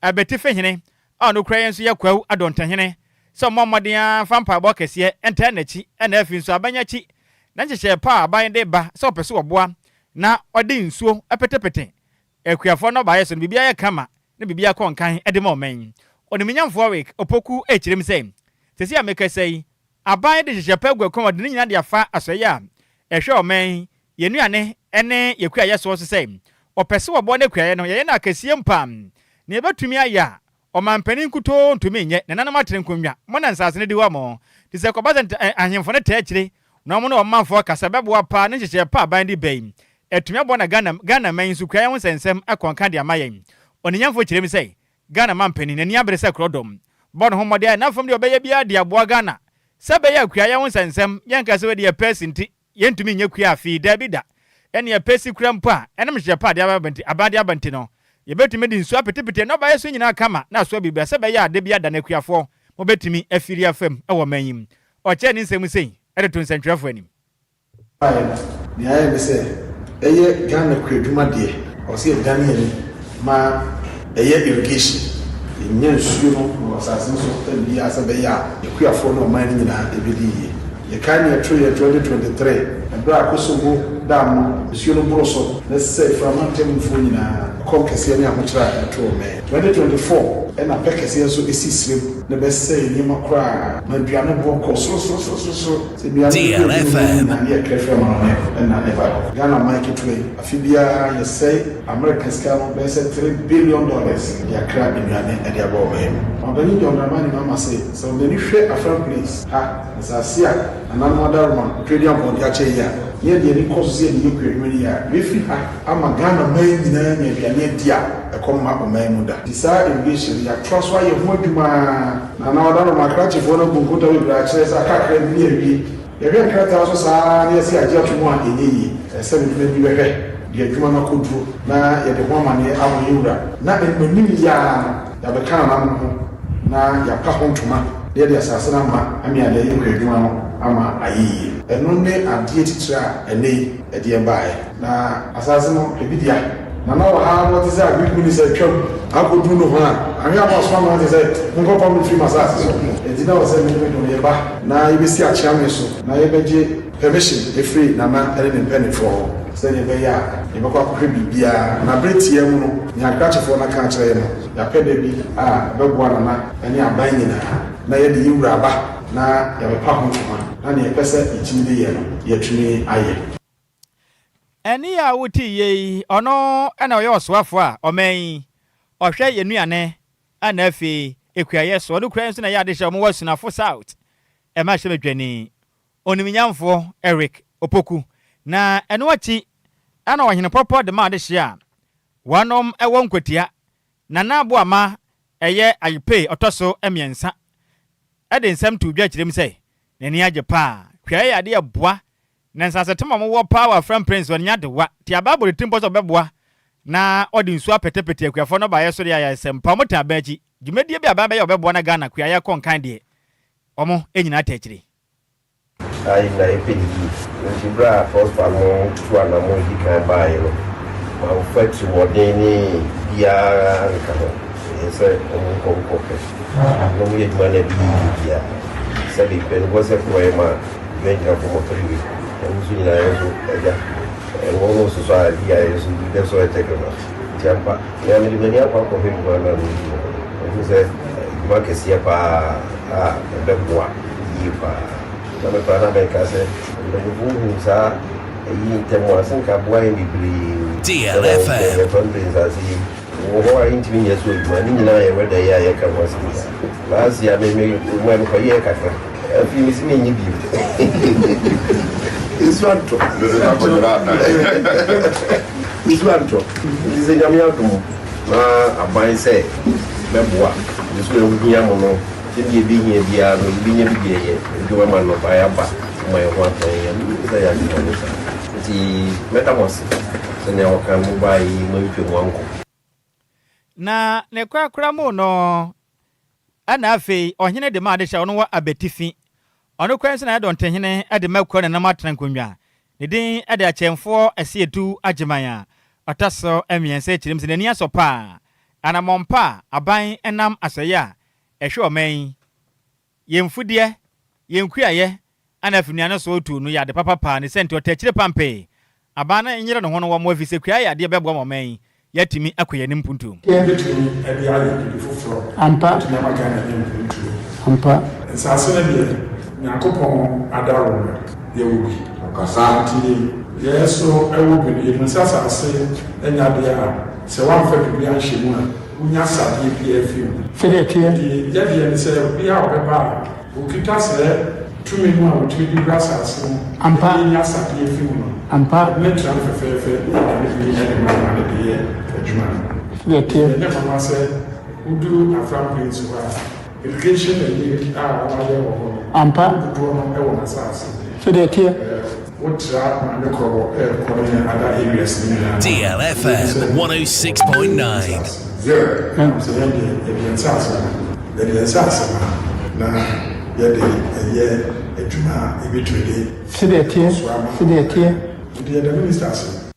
Abetifi hene a ɔno kura yɛn nso yɛ Kwawu Adɔntahene sɛ ɔmmɔ mmɔden ara mfa mpaebɔ kɛseɛ ntaa n'akyi ɛna afei nso aban akyi na nhyehyɛɛ pa a aban de ba sɛ ɔpɛ sɛ ɔboa na ɔde nsuo petepete Akuafoɔ nnɔbaeɛ so no, biribiara yɛ kama na biribiara kɔ nkan de ma ɔman yi. Onimunyamfoɔ Rick Opoku rekyerɛ mu sɛ, Seesei a merekasa yi, aban de nhyehyɛe pa agu akwan mu a wɔde ne nyinaa de afa asɔeɛ a ɛhwɛ ɔman yi, yɛn nnuane ne yɛn kuayɛ soɔ so sɛ wɔpɛ sɛ wɔboa na kuayɛ no yɛyɛ no akɛseɛ mpo a, nea yɛbɛtumi ayɛ a Ɔmanpanin nkutoo ntumi nyɛ, nananom atere nkonnwa, mo na nsase no di hɔ mo. Nti sɛ ɛkɔba sɛ ahemfo no taa akyire na wɔn ne wɔn manfoɔ kasa, ɛbɛboa paa ne nhyehyɛɛ pa a aban de ba yi atumi aboa na Ghana Ghana man yi nso kura yɛn ho nsɛnsɛm akɔ nka de ama yɛn. Ɔniyamfoɔ kyerɛ mu sɛ, Ghana manpanin, n'ani abere sɛ korɔdɔm, bɔ ne ho mmɔden ayɛ n'afam deɛ ɔbɛyɛ biara de aboa Ghana sɛ ɛbɛyɛ a kuayɛ ho nsɛnsɛm, yɛnka sɛ wei deɛ pɛs nti, Yɛntumi nyɛ kua afei, dabi da. Ɛnneɛ pɛsi kura mpo a, ɛnam nhyehyɛe pa a de aba nti, aba de aba nti no, yɛbɛtumi de nsuo apetepete nnɔbaeɛ so nyinaa kama na asoa biribiara sɛ ɛbɛyɛ a da bi ada no akuafoɔ mobɛtumi afiri afa mu wɔ ɔman yi mu. Ɔkyerɛɛ ne nsɛm mu sei de too nsɛntwerɛfoɔ anim. Baeɛ no, nea ayɛ ne sɛ ɛyɛ Ghana kuadwuma deɛ, ɛwɔ sɛ yɛdane yɛn ani ma ɛyɛ irrigation, yɛnya nsuo no wɔ asase no so biara sɛ ɛbɛyɛ a akuafoɔ ne ɔman no nyinaa ɛbɛdi yie. Yɛkae nea ɛtoo yɛn 2023 ɛberɛ a Akosombo Dam no nsuo no boro so na ɛsɛe Frama ntamufoɔ nyinaa, ɛkɔm kɛseɛ ne ahokyerɛ a ɛtoo ɔman. 2024 ɛna pɛ kɛseɛ nso ɛsii serem na ɛbɛsɛee nneɛma koraa ma aduane boɔ kɔɔ sorosorosorosoro. Sɛ nnuane dodoɔ a ɛdi mu no nyinaa ne yɛkra firi amanɔne na ɛba. Ghana man ketewa yi, afe biara yɛsɛe Amerika sika no bɛyɛ sɛ $3 billion de akra nnuane de aba ɔman yi mu. Ɔmanpanin John Dramani Mahama se sɛ ɔde n'ani hwɛ Afram Plains ha, nsase a nananom adaworoma Tweaduampɔn de akyɛ yi a, na yɛde yɛn ani kɔ so sɛ yɛde yɛ kuadwuma no yie a, yɛbɛfiri ha ama Ghana man nyinaa anya aduane adi a ɛkɔm mma ɔman mu da. Nti saa irrigation no, yɛatoa so ayɛ ho adwuma ara. Nana adaworoma akrakyefoɔ no abu nkonta bebree akyerɛ sɛ aka kakra bi ne yɛawie. Yɛhwɛ nkrataa so saa ara na yɛse yɛagye ato mu a, ɛnyɛ yie. Ɛsɛ sɛ mede m'ani bɛhwɛ deɛ adwuma no akɔduro na yɛde ho amaneɛ ama yɛn wura. Na animanim yi ara no, yɛabɛka nananom ho na yɛapa ho ntoma na yɛde asase no ama ame a de ayɛ kuadwuma no ama ayɛ yie. Ɛno ne adeɛ titire a ɛnnɛ yi ɛde yɛn baeɛ. Na asase no, ebi dea. Na na wɔ ha na ɔte sɛ agric minister atwam akɔduru nohoa a. Anhwɛ a na wasoma mmerante sɛ, 'Monkɔpam no mfiri m'asase so. Enti na ɛwɔ sɛ me ne me dɔm yɛba na yɛbɛsi akyeame so na yɛbɛgye permission afiri Nana ne ne mpanimfoɔ hɔ sɛdeɛ ɛbɛyɛ a yɛbɛkɔ akɔhwɛ biribiara. Na berɛ tiaa mu no, nea akrakyefoɔ no aka akyerɛ yɛn no, yɛapɛ da bi a ɛbɛboa Nana ne aban nyinaa na yɛde yɛn wura aba na yɛabɛpa ho ntoma na nea yɛpɛ sɛ yɛtumi de yɛ no, yɛatumi ayɛ. Ɛnne a wote yi, ɔno na ɔyɛ ɔsoafo a ɔman yi, ɔhwɛ yɛn nnuane na afei ekuayɛ so. Ɔno kura nso na ɛyɛ adehyɛ a wɔwɔ Asunafo South mmarahyɛbadwani, Onimnyamfoɔ Eric Opoku. Na ɛno akyi na Ɔhene Pɔpɔ de maa adehyeɛ a wɔnom wɔ Nkwatia, Nana Aboama ɛyɛ Ayipei ɔtɔ so mmiɛnsa de nsɛm too dwa kyerɛ mu sɛ n'ani agye paa. Kuayɛ yɛ adeɛ a ɛboa Na nsasetem a wɔwɔ paa wɔ Afram Plains hɔ no nyɛ adewa. Nti abaa bɔ ne tirim pɔ sɛ ɔbɛboa na ɔde nsuo apetepete akuafoɔ nnɔbaeɛ so de ayɛ asɛmpa. Wɔn tan aban akyi. Dwumadie bi a aban bɛyɛ a ɔbɛboa na Ghana kuayɛ akɔ nkan deɛ, wɔn nyinaa taa akyire. A yɛn nyinaa yɛpɛ no yie. Enti berɛ a Prosper no tuu anammɔn dii kan baeɛ no, mamfa atirimuɔden ne biribiara anka ho. Ɛyɛ sɛ wɔnkɔ nkɔpɛ na wɔyɛ adwuma no a ɛbɛyɛ yie biara. Sɛbe mpanimfoɔ sɛ korɔeɛ ma Dua gyina fam ɔtɔre wi. Ɛno nso nyinaa yɛn nso agya. Ɛwɔ no nso a bi a yɛn nso bi bɛsɔ ɛtɛkrɛma. Nti ampa, me a mede m'ani akɔ akɔhwɛ dwuma no a medi no ho no, mahu sɛ dwuma kɛseɛ paa a ɛbɛboa yie paa. Na me koraa na meka sɛ mpanyinfoɔ hu saa ayi ntɛm a, sɛ nka aboa yɛn bebree. Sɛdeɛ yɛfa mfiri nsase yi. Wɔ hɔ a yɛntumi nyɛ so adwuma. Ne nyinaa yɛ weather yi a yɛka ho asɛm yi. Last year me me me mekɔyɛɛ kakra. Afei mesi menyɛ bio. Nsu antɔ. Nsu antɔ. Nti sɛ Nyame adom na aban sɛ bɛboa nsu a ɛho hia mo no sɛdeɛ ɛbɛhia biara no yɛbɛnya bi de ayɛ adwuma ma nnɔbaeɛ aba ma yɛn ho atɔ yɛn a, menim sɛ yɛ adwemmɔne saa. Nti mɛda mo ase sɛnea wɔka no mobaeɛ yi moantwa mu ankɔ. Na ne korakora mu no, ɛna afei ɔhene de ma adehyɛ a ɔno wɔ abatifi. Ɔno koraa nso na ayɛ dɔntehene de ma kuo a nananom atena nkonnwa. Ne din de Akyɛmfoɔ Asiedu Agyeman a ɔtɔ so mmiɛnsa kyerɛ mu sɛ n'ani asɔ paa anammɔn pa a aban nam asɔeɛ a ɛhwɛ ɔman yi Yɛn mfudeɛ, yɛn kuayɛ, ɛna afei nnuane so tu no yɛ ade papa paa ne sɛ nti ɔtaa akyire pampee. Aban no nyere ne ho no wɔ mmoa efisɛ kuayɛ yɛ adeɛ ɛbɛboa ma ɔman yi yɛatumi akɔ yɛn anim mpuntuo mu. Yɛn bɛtumi de ayɛ biribi foforɔ bɛtumi ama Ghana anya mpuntuo. Nsaase no deɛ Nyankopɔn adaworoma yɛwɔ bi. Nti yɛn nso wɔ bi no yɛnim sɛ asaase nyɛ adeɛ a sɛ woamfa biribi anhyɛ mu a wonya asadeɛ biara firi mu. Sɛdeɛ ɛteɛ. Nti yɛ deɛ ne sɛ obiara a ɔbɛba a ɔkita sɛɛ tumi no a wɔtumi de wura asase mu Ampa. de nya asadeɛ firi mu no, Ampa. yɛde no tra no fɛfɛɛfɛ na yɛde ne bi de ma ma no de yɛ adwuma no. Sɛdeɛ ɛteɛ. Ɛnyɛ nwanwa sɛ woduru Afram Plains hɔ a, irrigation ayi a wɔayɛ wɔ hɔ no, Ampa. dodoɔ no wɔ n'asase. Sɛdeɛ ɛteɛ. Wotra Maame Kɔbɔ rekɔ ne other areas no nyinaa no, DLFM 106.9. Sɛ yɛn deɛ yɛde yɛn nsaase ma, yɛde yɛn nsaase ma na yɛde ɛyɛ adwuma a yɛbɛtumi de Sɛdeɛ ɛteɛ, nkɔsoɔ ama sɛdeɛ ɛteɛ. Nti yɛda minister ase.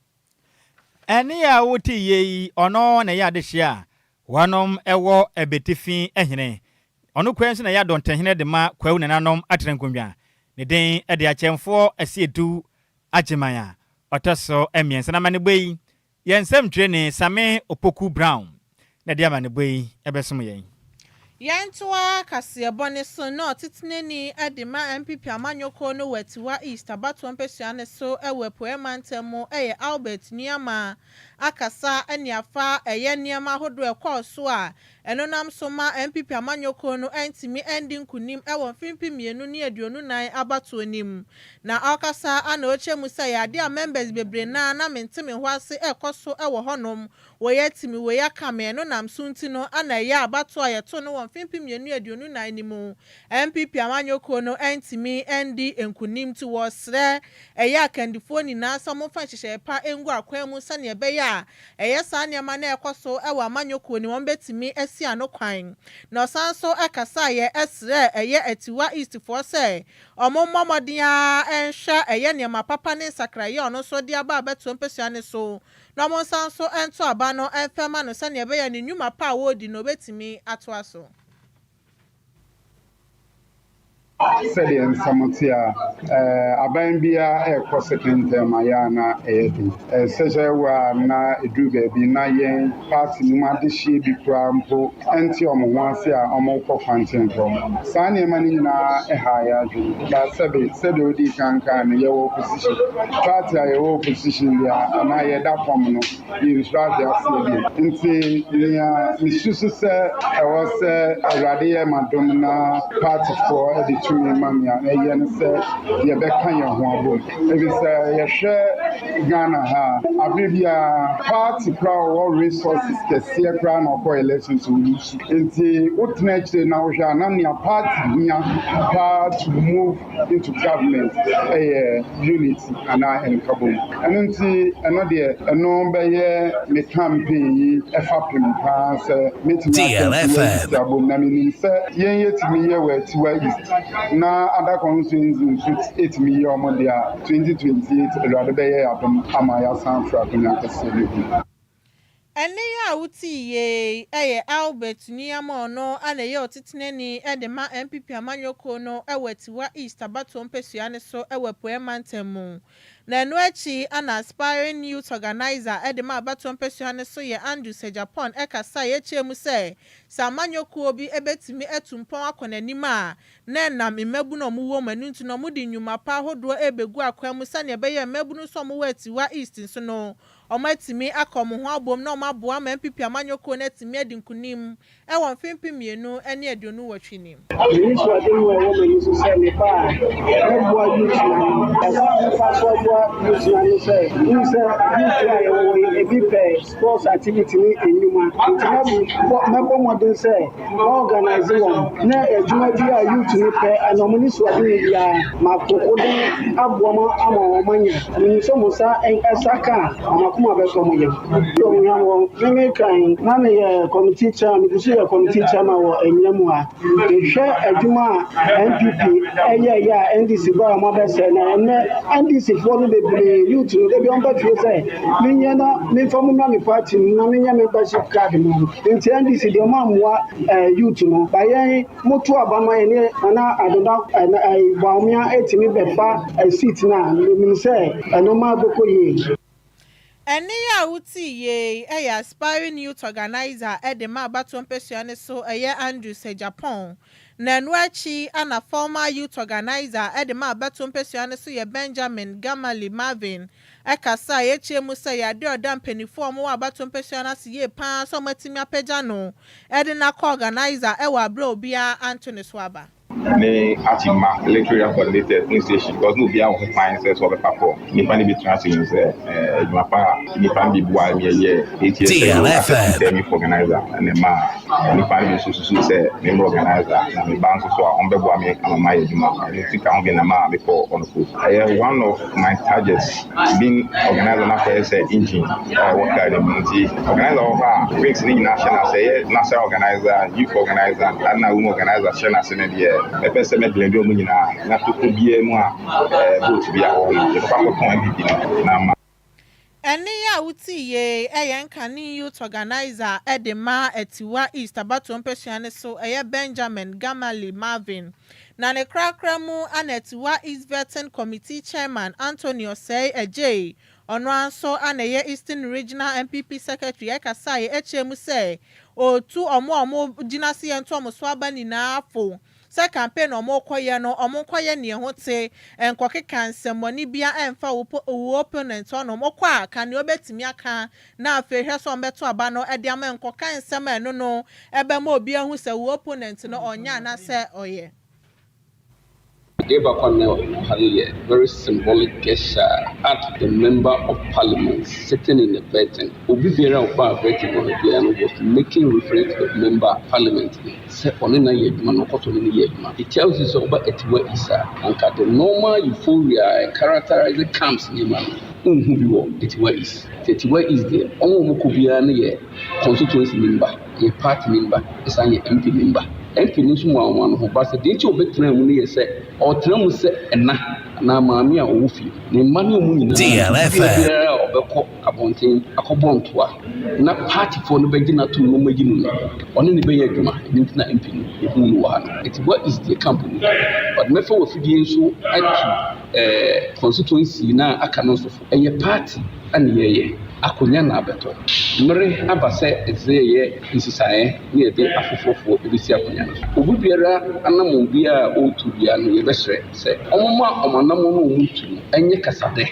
Ɛnne a wote yie yi, ɔno na ɛyɛ adehyeɛ a wɔnom wɔ Abetifi hene. Ɔno koraa nso na ɛyɛ Adɔntehene de ma Kwawu nananom Atenankonnwa. Ne din de Akyɛmfoɔ Asiedu Agyeman a ɔtɔ so mmiɛnsa. Na amanebɔ yi, yɛn nsɛmtwerɛni Same Opoku Brown na ɛde amanebɔ yi bɛsom yɛn. Yɛntoa kaseɛbɔ no so na ɔtetenani de ma NPP amanyɔkuo no wɔ Atiwa East abatoɔ mpɛsua no so wɔ Apueɛ mantam mu yɛ Albert Nuamah akasa ne afa ɛyɛ nneɛma ahodoɔ a ɛkɔɔ so a ɛno nam so ma NPP amanyɔkuo no antumi andi nkunim wɔ mfe 2024 abatoɔ no mu. Na ɔrekasa a na ɔrekyerɛ mu sɛ ɛyɛ adeɛ a members bebree no ara na mente me ho ase ɛrekɔ so wɔ hɔnom, wei atimi, wei aka me, ɛno nam so nti no na ɛyɛ abatoɔ a yɛtoo no wɔ mfe 2024 no mu NPP amanyɔkuo no antumi andi nkunim nti wɔresrɛ ɛyɛ akandifoɔ nyinaa sɛ wɔmfa nhyehyɛeɛ pa ngu akwan mu sɛdeɛ ɛbɛyɛ a. a ɛyɛ saa nneɛma no ɛkɔ so wɔ amanyɔkuo no wɔn bɛtumi asi ano kwan. Na ɔsan nso kasaeɛ srɛ ɛyɛ Atiwa East foɔ sɛ ɔmo mmɔ mmɔden a ɛnhwɛ ɛyɛ nneɛma papa ne nsakraeɛ a ɔno nso de aba abɛtoɔ mpɛsua ne so, na ɔmo nsan nso nto aba no mfɛma no sɛnea ɛbɛyɛ ne nnwuma pa a wɔredi no obɛtumi atoa so. Sɛdeɛ nsɛm te a, aban biara ɛrekɔ second term a, yɛ a na ɛyɛ den. Ɛsɛ wɔ a na ɛduru baabi na yɛn party no mu adehyeɛ bi koraa mpo ɛnte ɔmo ho ase a ɔmo kɔ kwantenpɔn. Saa nneɛma no nyinaa ɛha yɛ adwene. Ba sɛbe sɛdeɛ odi kankan no, yɛwɔ opposition. Party a yɛwɔ opposition deɛ anaa yɛda fam no, yɛnsuro ahwe aseɛ bi. Nti nea mesusu sɛ ɛwɔ sɛ Awurade yɛ m'adom na partyfoɔ de tumi ma me a, ɛyɛ no sɛ yɛbɛka yɛn ho abom. Ebi sɛ yɛhwɛ Ghana ha a, abere biara party koraa a ɔwɔ resources kɛseɛ koraa na ɔkɔ elections ɔlose. Nti wotena akyire na wohwɛ a, na nea party hia paa to move into government ɛyɛ unity anaa nkabom. Ɛno nti ɛno deɛ ɛno bɛyɛ me campaign yi ɛfa pem paa sɛ mɛtumi DLFM. Abom na menim sɛ yɛn yɛtumi yɛ wɔ Atiwa East na other constituency nso ɛtumi yɛ ɔmo deɛ a, 2028 Awurade bɛyɛ adom ama yɛasan afra akonnwa kɛseɛ no bi. Ɛne a wote yie ɛyɛ Albert Nneɛma, ɔno ana ɛyɛ ɔtetenani de ma NPP amanyɔkuo no ɛwɔ Atiwa East abatoɔ mpɛsua no so ɛwɔ Apueɛ Mantam mu. Na ɛno akyi ana aspiring youth organizer de ma abatoɔ mpɛsua no so yɛ Andrew Sejapon ɛkasa a yɛkyerɛ mu sɛ amanyɔkuo bi ɛbɛtumi atu mpɔn akɔ n'anim a, na ɛnam mmabunu a wɔwɔ mu. Ɛno nti na wɔde nnwuma pa ahodoɔ ɛrebɛgu akwan mu sɛnea ɛbɛyɛ mmabunu nso a wɔwɔ Atiwa East nso no wɔn atumi aka wɔn ho abom na wɔn aboa ma NPP amanyɔkuo no atumi adi nkunim ɛwɔ mfempem 2028 nim. M'ani mu a ɛwɔ m'ani so sɛ mepa a mɛboa youth na no ɛkwan a mɛfa so aboa youth na no sɛ wohu sɛ youth a yɛwɔ yi, ebi pɛ sports activity ne nnwuma, nti mɛbɔ mmɔden sɛ organise wɔn na adwuma bi a youth no pɛ ɛna ɔmo ne suade no biara makoko den aboa ma ama wɔn anya. Menim sɛ mo nsa ɛsa ka a, ɔmo akoma bɛtɔ mo yam. Ɔmo meme kan na meyɛ committee chairman, megu so yɛ committee chairman wɔ Anyina mu ha. Mehwɛ adwuma a NPP ɛyɛɛyɛ a NDC baa a ɔmo abɛsɛe, na ɛnɛ NDC foɔ no bebree, youth no debi ɔmo ba fie sɛ menyɛ na memfa mo mmra me party mu na menyɛ membership card mu. Nti NDC deɛ, ɔmo ammoa youth no ba. Yɛn moto aba ma yɛn ne Nana Adoda ɛɛ Bawumia etimi bɛfa seat na menim sɛ ɛnɔɔma bɛkɔ yie. Ɛne a wote yie ɛyɛ aspiring youth organizer ɛde ma abatoɔ mpɛsua ne so ɛyɛ Andrew Sejapon. Na ɛno akyi ana former youth organizer ɛde ma abatoɔ mpɛsua ne so yɛ Benjamin Gamali Marvin ɛkasa a yɛkyerɛ mu sɛ yɛade ɔda mpanimfoɔ a wɔwɔ abatoɔ mpɛsua no ase yie paa sɛ wɔatumi apagya no ɛde n'akɔ organizer ɛwɔ abere a obiara anto ne so aba. Ne Akyima electoral coordinator police station, because no obiara wɔ ho kwan sɛ ɔbɛfa kɔ nipa no bi tena ase hu sɛ adwuma pa a nipa no bi boa mi yɛ 8 years ago as a two-term organizer, ɛna ma nipa no bi nso susu sɛ member organizer na me ba nso so a ɔmbɛboa me ama ma yɛ adwuma. Ɛno ti ka ho bi na ma mekɔ ɔno po. Ɛyɛ one of my targets being organizer na akɔyɛ sɛ engine a ɛwɔ car no mu. Nti organizer wɔ hɔ a, wings ne nyinaa hyɛ n'ase. Ɛyɛ national organizer, youth organizer ɛna women organizer hyɛ n'ase no deɛ, mɛpɛ sɛ mɛblend wɔn nyinaa na toko biara mu a vote bi awɔ no, yɛbɛkɔ akɔtɔn NPP no na ama. Ɛne a wote yie ɛyɛ nkane youth organizer ɛde ma Atiwa East abatoɔ mpɛsua ne so ɛyɛ Benjamin Gamali Marvin. Na ne korakora mu ana Atiwa East Vetting Committee chairman Anthony Osei Adjei, ɔno nso ana ɛyɛ Eastern Regional NPP secretary, ɛkasa yɛ ɛkyerɛ mu sɛ otu ɔmo a ɔmo gyina se yɛn to ɔmo so aba nyinaa fo sɛ campaign a ɔmo kɔyɛ no, ɔmo nkɔyɛ nea ho te, nkɔkeka nsɛmmɔne bia ɛmfa wo opponent ɔnom ɔkɔ a ka nea ɔbɛtumi aka na afei hwɛ sɛ ɔmbɛto aba no ɛde ama. Nkɔka nsɛm a ɛno no ɛbɛma obi ahu sɛ wo opponent no ɔnyɛ anaasɛ ɔyɛ. Deɛ baako a na ha no yɛ very symbolic gesture at the member of parliament sitting in the vetting. Obi biara a ɔbaa vetting hɔ no biara no was making reference to the member of parliament sɛ ɔne na yɛ adwuma na ɔkɔtɔ ne ne yɛ adwuma. It tells you sɛ ɔba Atiwa East a, anka the normal euphoria a characterize camps nneɛma no. Wonhu bi wɔ Atiwa East. Nti Atiwa East deɛ, wɔn a wɔkɔ biara no yɛ constituency member, ɛyɛ party member, ɛsan yɛ MP member. MP no nso ma wɔn ano ho ba sɛ deɛ nti a ɔbɛtena mu no yɛ sɛ ɔretena mu sɛ ɛna anaa maame a ɔwɔ fie. Ne mma ne wɔn nyinaa, DLFM. biara a ɔbɛkɔ abɔnten akɔbɔ ntoa na partyfoɔ no bɛgye no atom na wɔayi no no, ɔne no bɛyɛ adwuma. Ɛno nti na MP no yɛhuu no wɔ ha no. Atiwa East deɛ camp no but mɛfa wɔ afidie nso atu eh, constituency no a aka no nso fo. Ɛyɛ party na yɛyɛ, akonnwa na abɛtɔ. Mmere aba sɛ ɛsɛ sɛ yɛyɛ nsesaeɛ na yɛde afoforɔfoɔ bɛsi akonnwa no so. Obi biara anammɔn biara a ɔretu biara no, yɛbɛsrɛ sɛ wɔmma wɔn anammɔn no a wɔretu no nyɛ kasadɛ.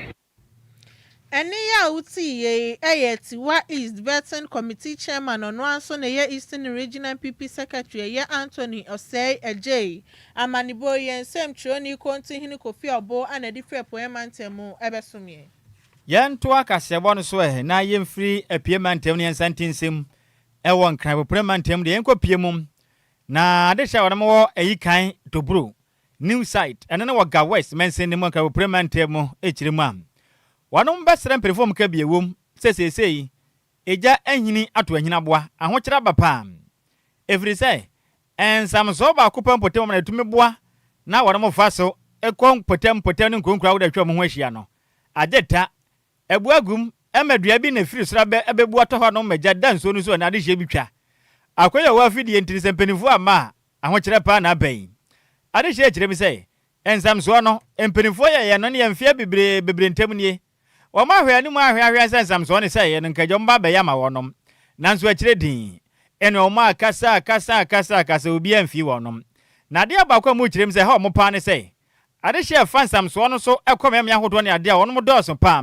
Ɛnne yi a wotii yei yɛ Atiwa East Vetting Committee Chairman ɔno ara nso na ɛyɛ Eastern Region NPP Secretary ɛyɛ Anthony Osei Adjei. Amanebɔ yi yɛn nsɛmtwerɛni Kontinhene Kofi Obo na ɛde firi Apueɛ Mantam mu bɛsom yɛn. Yɛntoa kaseɛbɔ no so ɛ na yɛmfiri Apue Mantam na yɛnsan nti nsɛm wɔ Nkran Apuepue Mantam deɛ yɛnkɔ pue mu na adehyɛ a wɔnom wɔ Ayikan Doburo New Site ɛno ne wɔ Ga West mansin no mu Nkran Apuepue Mantam mu kyerɛ mu a wɔnom bɛsrɛ mpanyinfoɔ a wɔka bi ɛwom sɛ seesei egya ahini ato ahinaboa ahokyerɛ aba paa ɛfiri sɛ Nsamsoɔ baako pɛ mpɔtam na ɛtumi boa na wɔnom fa so kɔ mpɔtam mpɔtam ne nkuro nkuro ahodoɔ a atwa wɔn ho ahyia no. Agye ta, abu agum, ɛma dua bi na ɛfiri soro abɛ abɛbu atɔ hɔ nom ma gya da nsuo no so anaa adehyeɛ bi twa. Akɔyɛ ɔwɔ afidie nti no sɛ mpaninfoɔ amma a, ahokyerɛ paa na aba yi. Adehyeɛ kyerɛ mu sɛ, nsamsoɔ no, mpaninfoɔ yɛeɛ no ne yɛn mfeɛ bebree bebree ntam nie. Wɔn ahwɛ anim ahwɛ ahwɛ sɛ nsamsoɔ ne sɛeɛ no nka agya wɔn ba abɛyɛ ama wɔnom. Nanso akyire dinn, ɛne wɔn akasa akasa akasa akasa obiara amfii wɔnom. Na adeɛ baako a wɔkyerɛ mu sɛ ɛha wɔn paa ne sɛ, adehyeɛ a ɛfa nsamsoɔ no so kɔ mmeammea ahodoɔ ne adeɛ a wɔnom dɔɔso paa,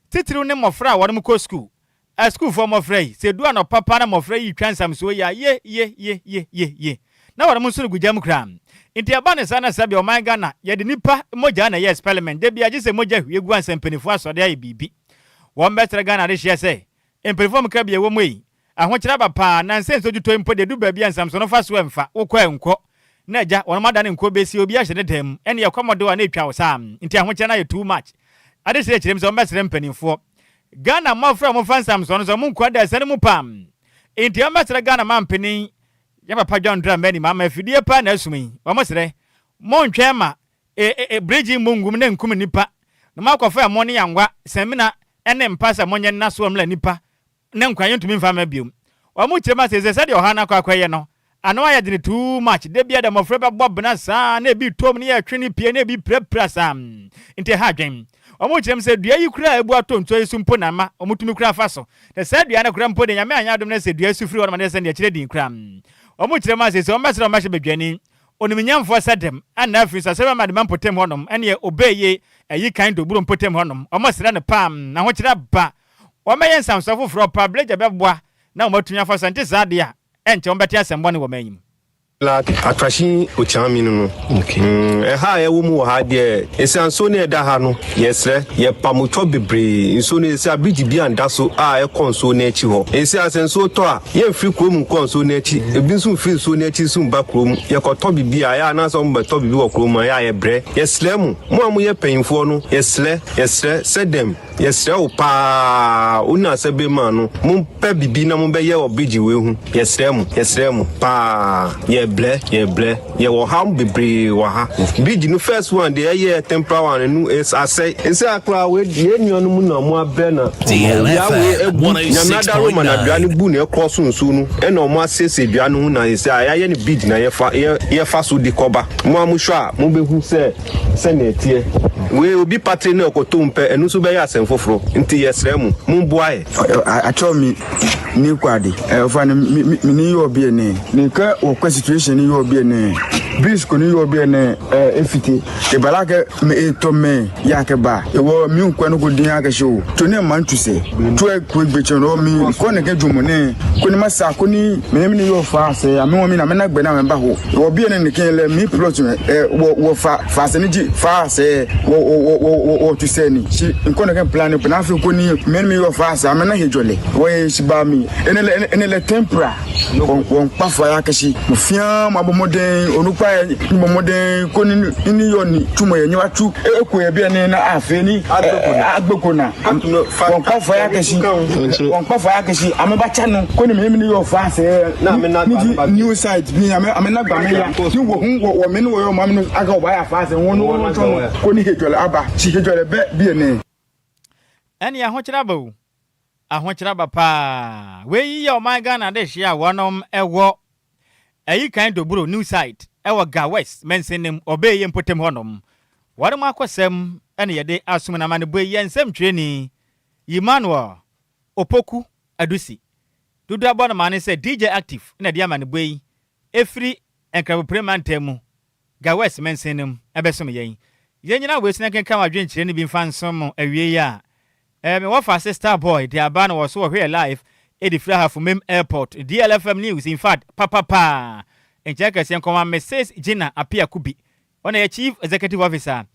titiriw ne mmɔfra a wɔnom kɔ sukuu. Asukuufoɔ mmɔfra yi, sɛ ɛdu anɔpa paa na mmɔfra yi retwa nsamsoɔ yi a, ye, ye, ye, ye, ye, ye, na wɔnom nso regu gya mu koraa. Nti ɛba no saa na sɛdeɛ ɔman Ghana, yɛde nnipa mogya na ɛyɛ experiment, da biara gye sɛ mogya hwie gu ansa mpaninfoɔ asɔre ayɛ biribi. Wɔn bɛsrɛ Ghana adehyeɛ sɛ, mpaninfoɔ a wɔka bi a ɛwɔ mu ei, ahokyerɛ aba paa, nansa nsuo twotɔ yi mpo deɛ ɛdu baabi a nsamsoɔ no fa so ɛmfa, wokɔ a ɛnkɔ, na agya, wɔnom adane nkuo bɛsie obi ahyɛ ne dan mu, ɛnneɛ ɛkɔm de wo a na ɛtwa wo saa, nti ahokyerɛ no ayɛ too much. Adehyeɛ kyerɛ mu sɛ wɔn bɛsrɛ mpaninfoɔ Ghana mmɔfra a wɔfa nsamsoɔ no sɛ wɔn nkoa da asiane mu paa. Enti wɔbɛsrɛ Ghana mampanin, yɛn papa John Dramani Mahama afidie paa na asum yi. Wɔsrɛ, montwɛn ma e, e, e, bridge mmu ngum na nkum nnipa, na moakɔfa ɛmo ne anwa, samina ne mpa sɛ monyɛ nna soɔ mmla nnipa ne nkwa yɛntumi mfa mma biom. Wɔn kyerɛ mu a seesei sɛdeɛ ɔhaw no akɔ akɔyɛ no, ano ayɛ dene too much, da biara da mmɔfra bɛbɔ bena saa na ebi tom na yɛtwe no pie na ebi pirapira saa nti ɛha adwen. Wɔn kyerɛ mu sɛ dua yi koraa a ebu atɔ nsuo yi so mpo na ama wɔtumi koraa fa so. Na saa dua no koraa mpo deɛ Nyame anyɛ adom na sɛ dua yi so firi hɔ nom a na ɛsɛ sɛ deɛ kyerɛ din koraa. Wɔn kyerɛ mu a seesei wɔn bɛsrɛ wɔn bɛhyɛ badwani onimnyamfoɔ sɛ dɛm ɛna afei nso asɛm ama de ma mpɔtam hɔ nom ɛneɛ obeye ayi kan doburo mpɔtam hɔ nom wɔn srɛ no paa n'ahokyerɛ aba. Wɔbɛyɛ nsamsoɔ foforɔ pa, Blagya bɛboa na wɔatumi afa so, ɛnte saa deɛ a, ɛnkyɛ wɔbɛte asɛm bɔne wɔ m'anim. Na akrahye okyaa mi no no ɛha a yɛwɔ mu wɔ ha deɛ ɛsia nsuo no ɛda ha no yɛsrɛ yɛpa motɔ bebree nsuo no ɛsia bridge bi anda so a ɛkɔ nsuo no akyi hɔ ɛsia sɛ nsuo tɔ a yɛmfiri kurom nkɔ nsuo no akyi ebi nso mfiri nsuo no akyi nso mba kurom yɛkɔtɔ biribi a ɛyɛ anaasɛ wɔn bɛtɔ biribi wɔ kurom a ɛyɛ a yɛbrɛ yɛsrɛ mo mo a moyɛ panyinfoɔ no yɛsrɛ yɛsrɛ sɛ dɛm Yɛsrɛ wo paa wo na sɛ bema no mo pɛ bibi na mo bɛ yɛ wɔ bridge wei ho yɛsrɛ mo yɛsrɛ mo paa yɛ blɛ yɛ blɛ yɛ wɔ haw bebree wɔ ha bridge no first one deɛ ɛyɛ temporary one ɛnu asɛe nsɛ akora wei yɛ nua no mu na mo abrɛ na dua wei abu nyame adaro ma na dua no bu na ɛkɔ so nsuo no ɛna ɔmo asiesie dua no ho na yɛsɛ a yɛayɛ no bridge na yɛfa yɛfa so de kɔba mo a mo hwɛ a mo bɛhu sɛ Sɛnea ɛteɛ. Wei obi patre na ɔkɔtɔ mu pɛ, ɛno nso bɛyɛ asɛm foforo. Nti yɛsrɛ mo, momboa yɛ. Akyɛw mi ni kɔ ade ɔfa no mi mi ni yɛ ɔbi ɛnɛ ni kɛ wɔ kɔ situation ni yɛ ɔbi ɛnɛ bis ko ni yɛ ɔbi ɛnɛ ɛ efite ebala kɛ mi etɔ mɛ yɛ akɛ ba ewɔ mi nkɔ no ko den akɛ se o to ne man tu sɛ to ɛ ko egbe no mi kɔ ne kɛ dzomo ne ko ni ma sa ko ni mi mi ni yɛ ɔfa sɛ ame wɔ mi na mi na gbɛ na mi ba ho ewɔ bi ɛnɛ ne kɛ lɛ mi plot ɛ wɔ wɔ fa fa sɛ ne dzi fa sɛ wɔ. Wɔ tu sɛ ni si nkɔ ne kɛ plan ne na afei ko ni mɛn mi yɔ fa sa mɛ na he jɔlɛ wɔ ye si ba mi ene lɛ ene lɛ tempera wɔn kpa fa ya kɛsi mo fia mo abɔ mɔden onukpa yɛ ni bɔ mɔden ko ni ni yɔ ni tumɔ yɛ ni wa tu e ko yɛ bi ne na afei ni agbeko na wɔn kpa fa ya kɛsi wɔn kpa fa ya kɛsi ame ba tsa no ko ni mi ni yɔ fa sɛ ni ti new site bi ame ame na gba mi ya ni wɔ hun wɔ wɔ mi ni wɔ yɔ ma mi no aka wɔ ba ya fa sɛ wɔn wɔn tɔ no ko ni he jɔlɛ aba si he jɔlɛ bɛ bi ne. Ɛne ahokyerɛ aba o. Ahokyerɛ aba paa. Wei yɛ ɔman Ghana adehyeɛ a wɔnom wɔ Ayi kan Doburo New Site wɔ Ga West mansin no mu, Ɔbɛɛyɛ mpɔtam hɔnom. Wɔnom akɔsɛm na yɛde asom no amanebɔ yi yɛ nsɛmtwerɛni Emmanuel Opoku Adusi. Dodoɔ abɔ no mane sɛ DJ Active na ɛde amanebɔ yi ɛfiri Nkrabopire mantam mu, Ga West mansin no mu bɛsom yɛn. Yɛnnyina wei so na yɛnkenkan w'adwenkyerɛ no bi mfa nsom mo awiei a Eh me wɔfa ase star boy de aba na wɔso wɔhwɛ yɛ live de firi ahafo mem airport DLFM news infact papa paa nkyɛn kɛseɛ nkɔma Mrs Gina Appiah Kubi ɔna yɛ chief executive officer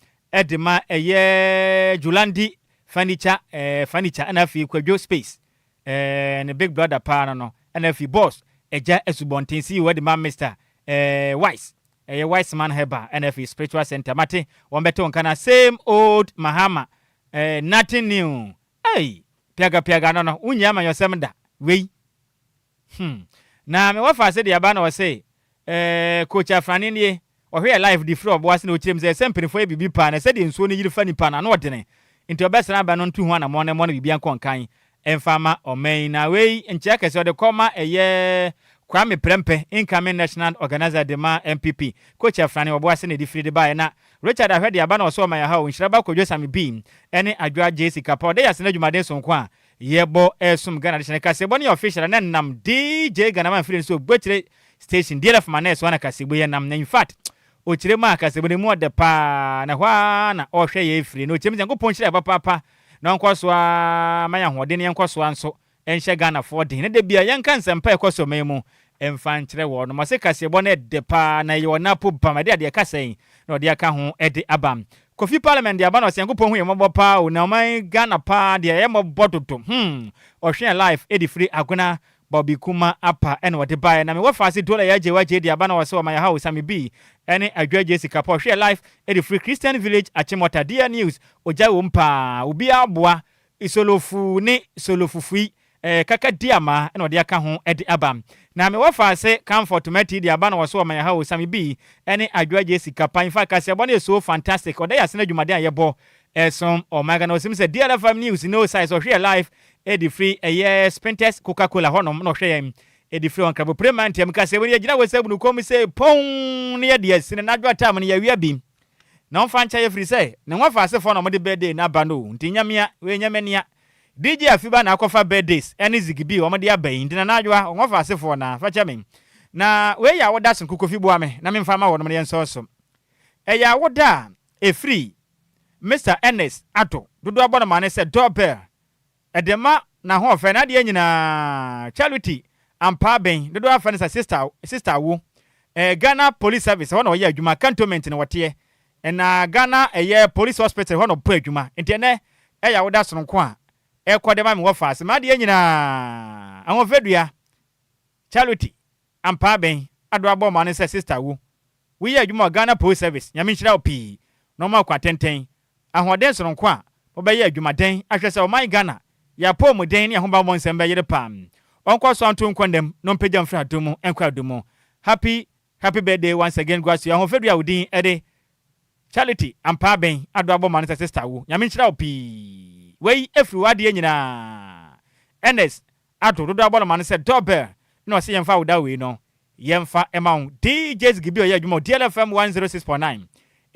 de ma ɛyɛ Julandi furniture eh furniture ɛna afei Kwadwo space eh ne big brother paa no no ɛna afei boss Agya Asubɔnten CEO de ma Mister eh Wise ɛyɛ Wise Man Herbal ɛna afei spiritual center mate wɔn bɛte wɔn nka na same old Mahama Eh nothing new ei piaga piaga no no wonnyɛ amanyɔsɛm da wei hmm na me wɔfa ase de aba na ɔse eh coach Afrane nie ɔhwɛ yɛ live de firi ɔbo ase na ɔkyerɛ mu sɛ sɛ mpanyinfoɔ yɛ biribi paa na sɛdeɛ nsuo no yiri fa nipa no ano ɔdene nti ɔbɛsra aba no ntu ho anamɔn na ɛmmɔ no biribi ankɔ nkan ɛmfa ma ɔman yi na wei nkyea kɛseɛ ɔde kɔ ma ɛyɛ Kwame Prempeh incoming national organizer de ma NPP coach Afrane ɔbo ase na ɛde firi de baeɛ na Richard Ahwɛ de aba na ɔsɛ ɔman aha o Nhyira ba Kwadwo Same Bi ɛne Adwoa J Sika pa ɔda yase n'adwumaden sononko a yɛbɔ ɛsom Ghana adehyɛ no kaseɛbɔ no yɛ official a na ɛnam DJ Ghana Man firi nso Ogbokyire station DLF ma na ɛsoa na kaseɛbɔ yi ɛnam na infact ɔkyerɛ mu a kaseɛbɔ no ɛmu ɔdɛ paa na ɛhɔ ara na ɔhwɛ yɛ firi na ɔkyerɛ mu sɛ Nyankopɔn nhyira yɛ papaapa na ɔnkɔ so ara ma yɛ ahoɔden na yɛnkɔ so ara nso nhyɛ Ghanafoɔ den na da biara yɛnka nsɛmpa a ɛkɔ so ɔman yi mu mfa nkyerɛ wɔnom. Ɔse kaseɛbɔ no ɛdɛ paa na ɛyɛ ɔna po bam ɛde adeɛ kasa yi na ɔde aka ho de aba. Kofi Parliament de aba na ɔse Nyankopɔn hu yɛn mmɔbɔ paa o na ɔman Ghana paa deɛ ɛyɛ mmɔbɔ dodo hmm ɔhwe yɛn life de firi Agona Bobby Kuma Apa ɛna ɔde baeɛ na me wɔfaase Dola Yagye Wagye de aba na ɔse ɔman yɛha o Sami B ɛne Adwo Agye Sikapa ɔhwe yɛn life de firi Christian Village Achimota DR News ogya wom paa obiara boa Isolofu ne Solofufui eh, kaka di ama na ɔde aka ho de aba. Na me wɔfa ase Comfort Mati de aba na wɔso ɔman ha o, Sammy B ne Adwoa Jesse Kapa. In fact, kaseɛbɔ no yɛ so fantastic. Ɔda yɛ ase no adwumaden a yɛbɔ ɛsom ɔman Ghana. Ɔsim sɛ DLFM News no size ɔhwɛ yɛ live de firi ɛyɛ Spintex Coca Cola hɔnom na ɔhwɛ yɛn de firi hɔ. Nkrabopire mantam kaseɛbɔ no yɛgyina wɔ sɛ bunukom sɛ pɔn ne yɛde asi no n'adwoa tam no yɛawia bi. Na ɔmfa nkyɛ yɛ firi sɛ ne wɔfa asefoɔ na wɔde birthday no aba no o nti nyamea wei nyɛ mania DJ Afiba na akɔfa birthdays ɛne Ziggy wɔde aba yi nti Nana Adwoa wɔn wɔfa asefoɔ na fa kyɛ me na wei yɛ awoda sonko Kofi boa me na memfa ma wɔnom na yɛnsɔɔ so ɛyɛ awoda a ɛfiri Mister Ernest Addo dodoɔ abɔ no mane sɛ doorbell Ɛde ma n'ahoɔfɛ, n'adeɛ nyinaa. Charity Ampaa Ben, dodoɔ ara frɛ no sɛ Sister Sister Awo. Ɛyɛ Ghana Police Service, ɛhɔ na ɔyɛ adwuma, Cantonment na ɔteɛ. Ɛna Ghana ɛyɛ Police Hospital, ɛhɔ na ɔbɔ adwuma. Nti ɛnnɛ ɛyɛ awoda sononko a ɛrekɔ de ma me wɔfaase. M'adeɛ nyinaa, ahoɔfɛ dua. Charity Ampaa Ben, Ado abɔ ma no sɛ Sister Awo. Woyɛ adwuma wɔ Ghana Police Service, Nyame nhyira wo pii na ɔma wo kwa tenten. Ahoɔden sononko a mobɛyɛ adwumaden ahwɛ sɛ ɔman Ghana yɛ apɔwmuden ne ahobammɔ nsɛm bɛyere paa. Ɔnkɔ so nto nkɔ nnam na ɔmpagya mfiri adom mu nkɔ adom mu. Happy Happy birthday once again Guasu Ahoɔfɛdua a wo din de Charity Ampaa Ben Ado abɔ ma no sɛ sister wo Nyame nhyira wo pii wei ɛfiri w'adeɛ nyinaa Ernest Ado dodo abɔ no ma no sɛ doorbell na ɔse yɛmfa wo da wei no Yɛmfa mma wo. DJ Ziggy bi a ɔyɛ adwuma wɔ DLFM 106.9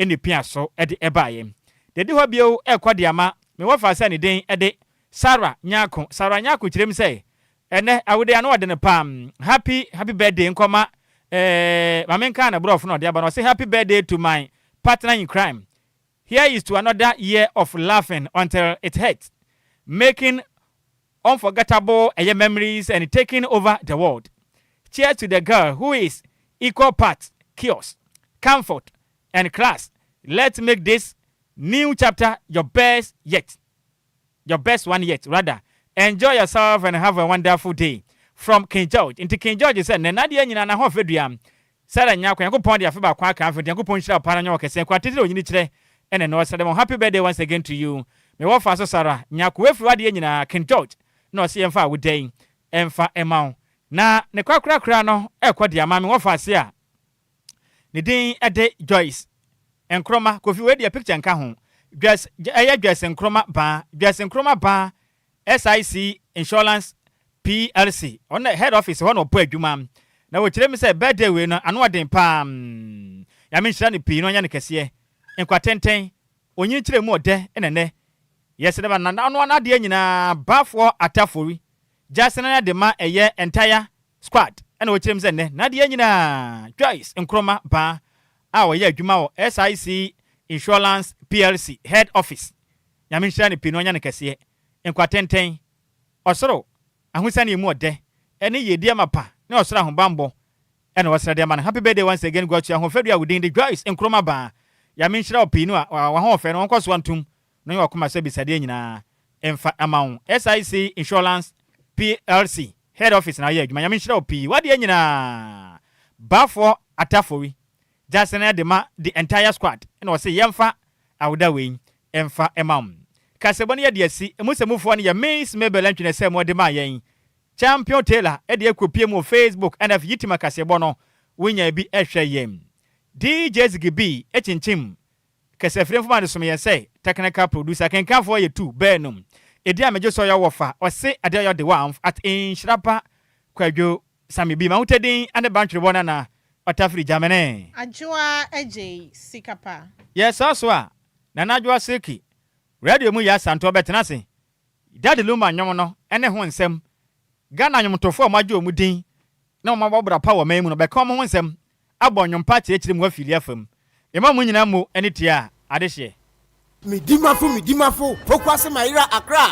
ne pia so de baeɛ. Deɛ ɛdi hɔ bio rekɔ de ama me wɔfa sɛ ne din de Sarah Nyarko. Sarah Nyarko kyerɛ mu sɛ, Ɛnnɛ awode ano ɔde no paa. Happy happy birthday nkɔma eh, ma menka ne borɔfo na ɔde aba no. Ɔse happy birthday to my partner in crime. Here is to another year of laughing until it hurts, making unforgettable ɛyɛ memories and taking over the world. Cheers to the girl who is equal parts chaos, comfort and class. Let's make this. New chapter, your best yet. Your best one yet, rather. Enjoy yourself and have a wonderful day. From King George. Nti King George sɛ nnɛ n'adeɛ nyinaa n'ahoɔfɛ dua. Sarah Nyarko, Nyankopɔn de afe baako aka afe nti Nyankopɔn nhyira wo paa na nyɛ wo kɛseɛ. Nkwa titire onyini kyerɛ ɛna ɛnɛ ɔsrɛ dɛ mo happy birthday once again to you. Me wɔfa so Sarah Nyarko wafiri w'adeɛ nyinaa King George na ɔse yɛmfa awoda yi ɛmfa ɛma wo. Na ne korakorakora no ɛkɔ de ama me wɔfa ase a ne din de Joyce Nkrumah. Kofi wei deɛ picture nka ho. Joyce ɛyɛ Joyce Nkrumah Baa. Joyce Nkrumah Baa SIC Insurance PLC ɔno head office hɔ na ɔbɔ adwuma. Na wɔkyerɛ mi sɛ birthday wei no ano ɔden paa. Nyame nhyira no pii na ɔnyɛ no kɛseɛ. Nkwa tenten, onyin kyerɛ mu ɔdɛ ɛna nɛ. Yɛsɛ dɛ ba na ɔno adeɛ nyinaa Baafoɔ Atafori. Gyasena de ma ɛyɛ entire squad ɛna wɔkyerɛ mu sɛ nnɛ n'adeɛ nyinaa Joyce Nkrumah Baa a ɔyɛ adwuma wɔ SIC Insurance PLC head office. Nyame nhyira no pii na ɔnyɛ no kɛseɛ. Nkwa tenten, ɔsoro ahosane mu ɔdɛ ɛne yiedie amapa ne ɔsoro ahobammɔ ɛna wɔsrɛ de ama no. Happy birthday once again go to ahoɔfɛ dua wo din de Joyce Nkrumah Baa. Nyame nhyira wo pii no a wahoɔfɛ no wɔnkɔ so antom na ɔnyɛ wakoma sɛ bisadeɛ nyinaa ɛmfa ama wo. SIC Insurance PLC head office na ayɛ adwuma. Nyame nhyira wo pii. Wadeɛ nyinaa Baafoɔ Atafori Gyasene de ma the entire squad ɛna ɔsɛ yɛmfa awoda wei ɛmfa ɛma wo. Kasɛbɔ no yɛde asi emu sɛmufoɔ no yɛ Miss Mabel Antwene sɛ mo de ma yɛn. Champion Taylor ɛde akɔpie mu wɔ Facebook ɛna afei yitima kasɛbɔ no wonya bi ɛhwɛ yɛn. DJ Ziggy B ɛkyinkyim kɛsɛfiri mfoma de som yɛn sɛ technical producer. Kenkanfoɔ yɛ tu bɛɛnum. Ɛdi a megye sɛ ɔyɛ wɔfa ɔse adeɛ ɔyɛ de wa at nhyirapa Kwadwo Sami bi ma wotadin ane bantwerebɔ nana ɔtafiri Gyamene. Adwoa Agye Sikapa. Yɛsaa so a Nana Adwoa Silky radio mu yɛ asantoɔ bɛtena ase. Daddy Lumba nnwom no ne ho nsɛm. Ghana nnwomtofoɔ a wɔagye wɔn din na wɔn abɔ bra pa wɔ man mu no bɛka wɔn ho nsɛm abɔ nnwom pa akyerɛkyerɛ mu afiri afam. Yɛma mo nyinaa mo ani tia adehyeɛ. Medimafo, Medimafo, Pokuase Mayera, Accra.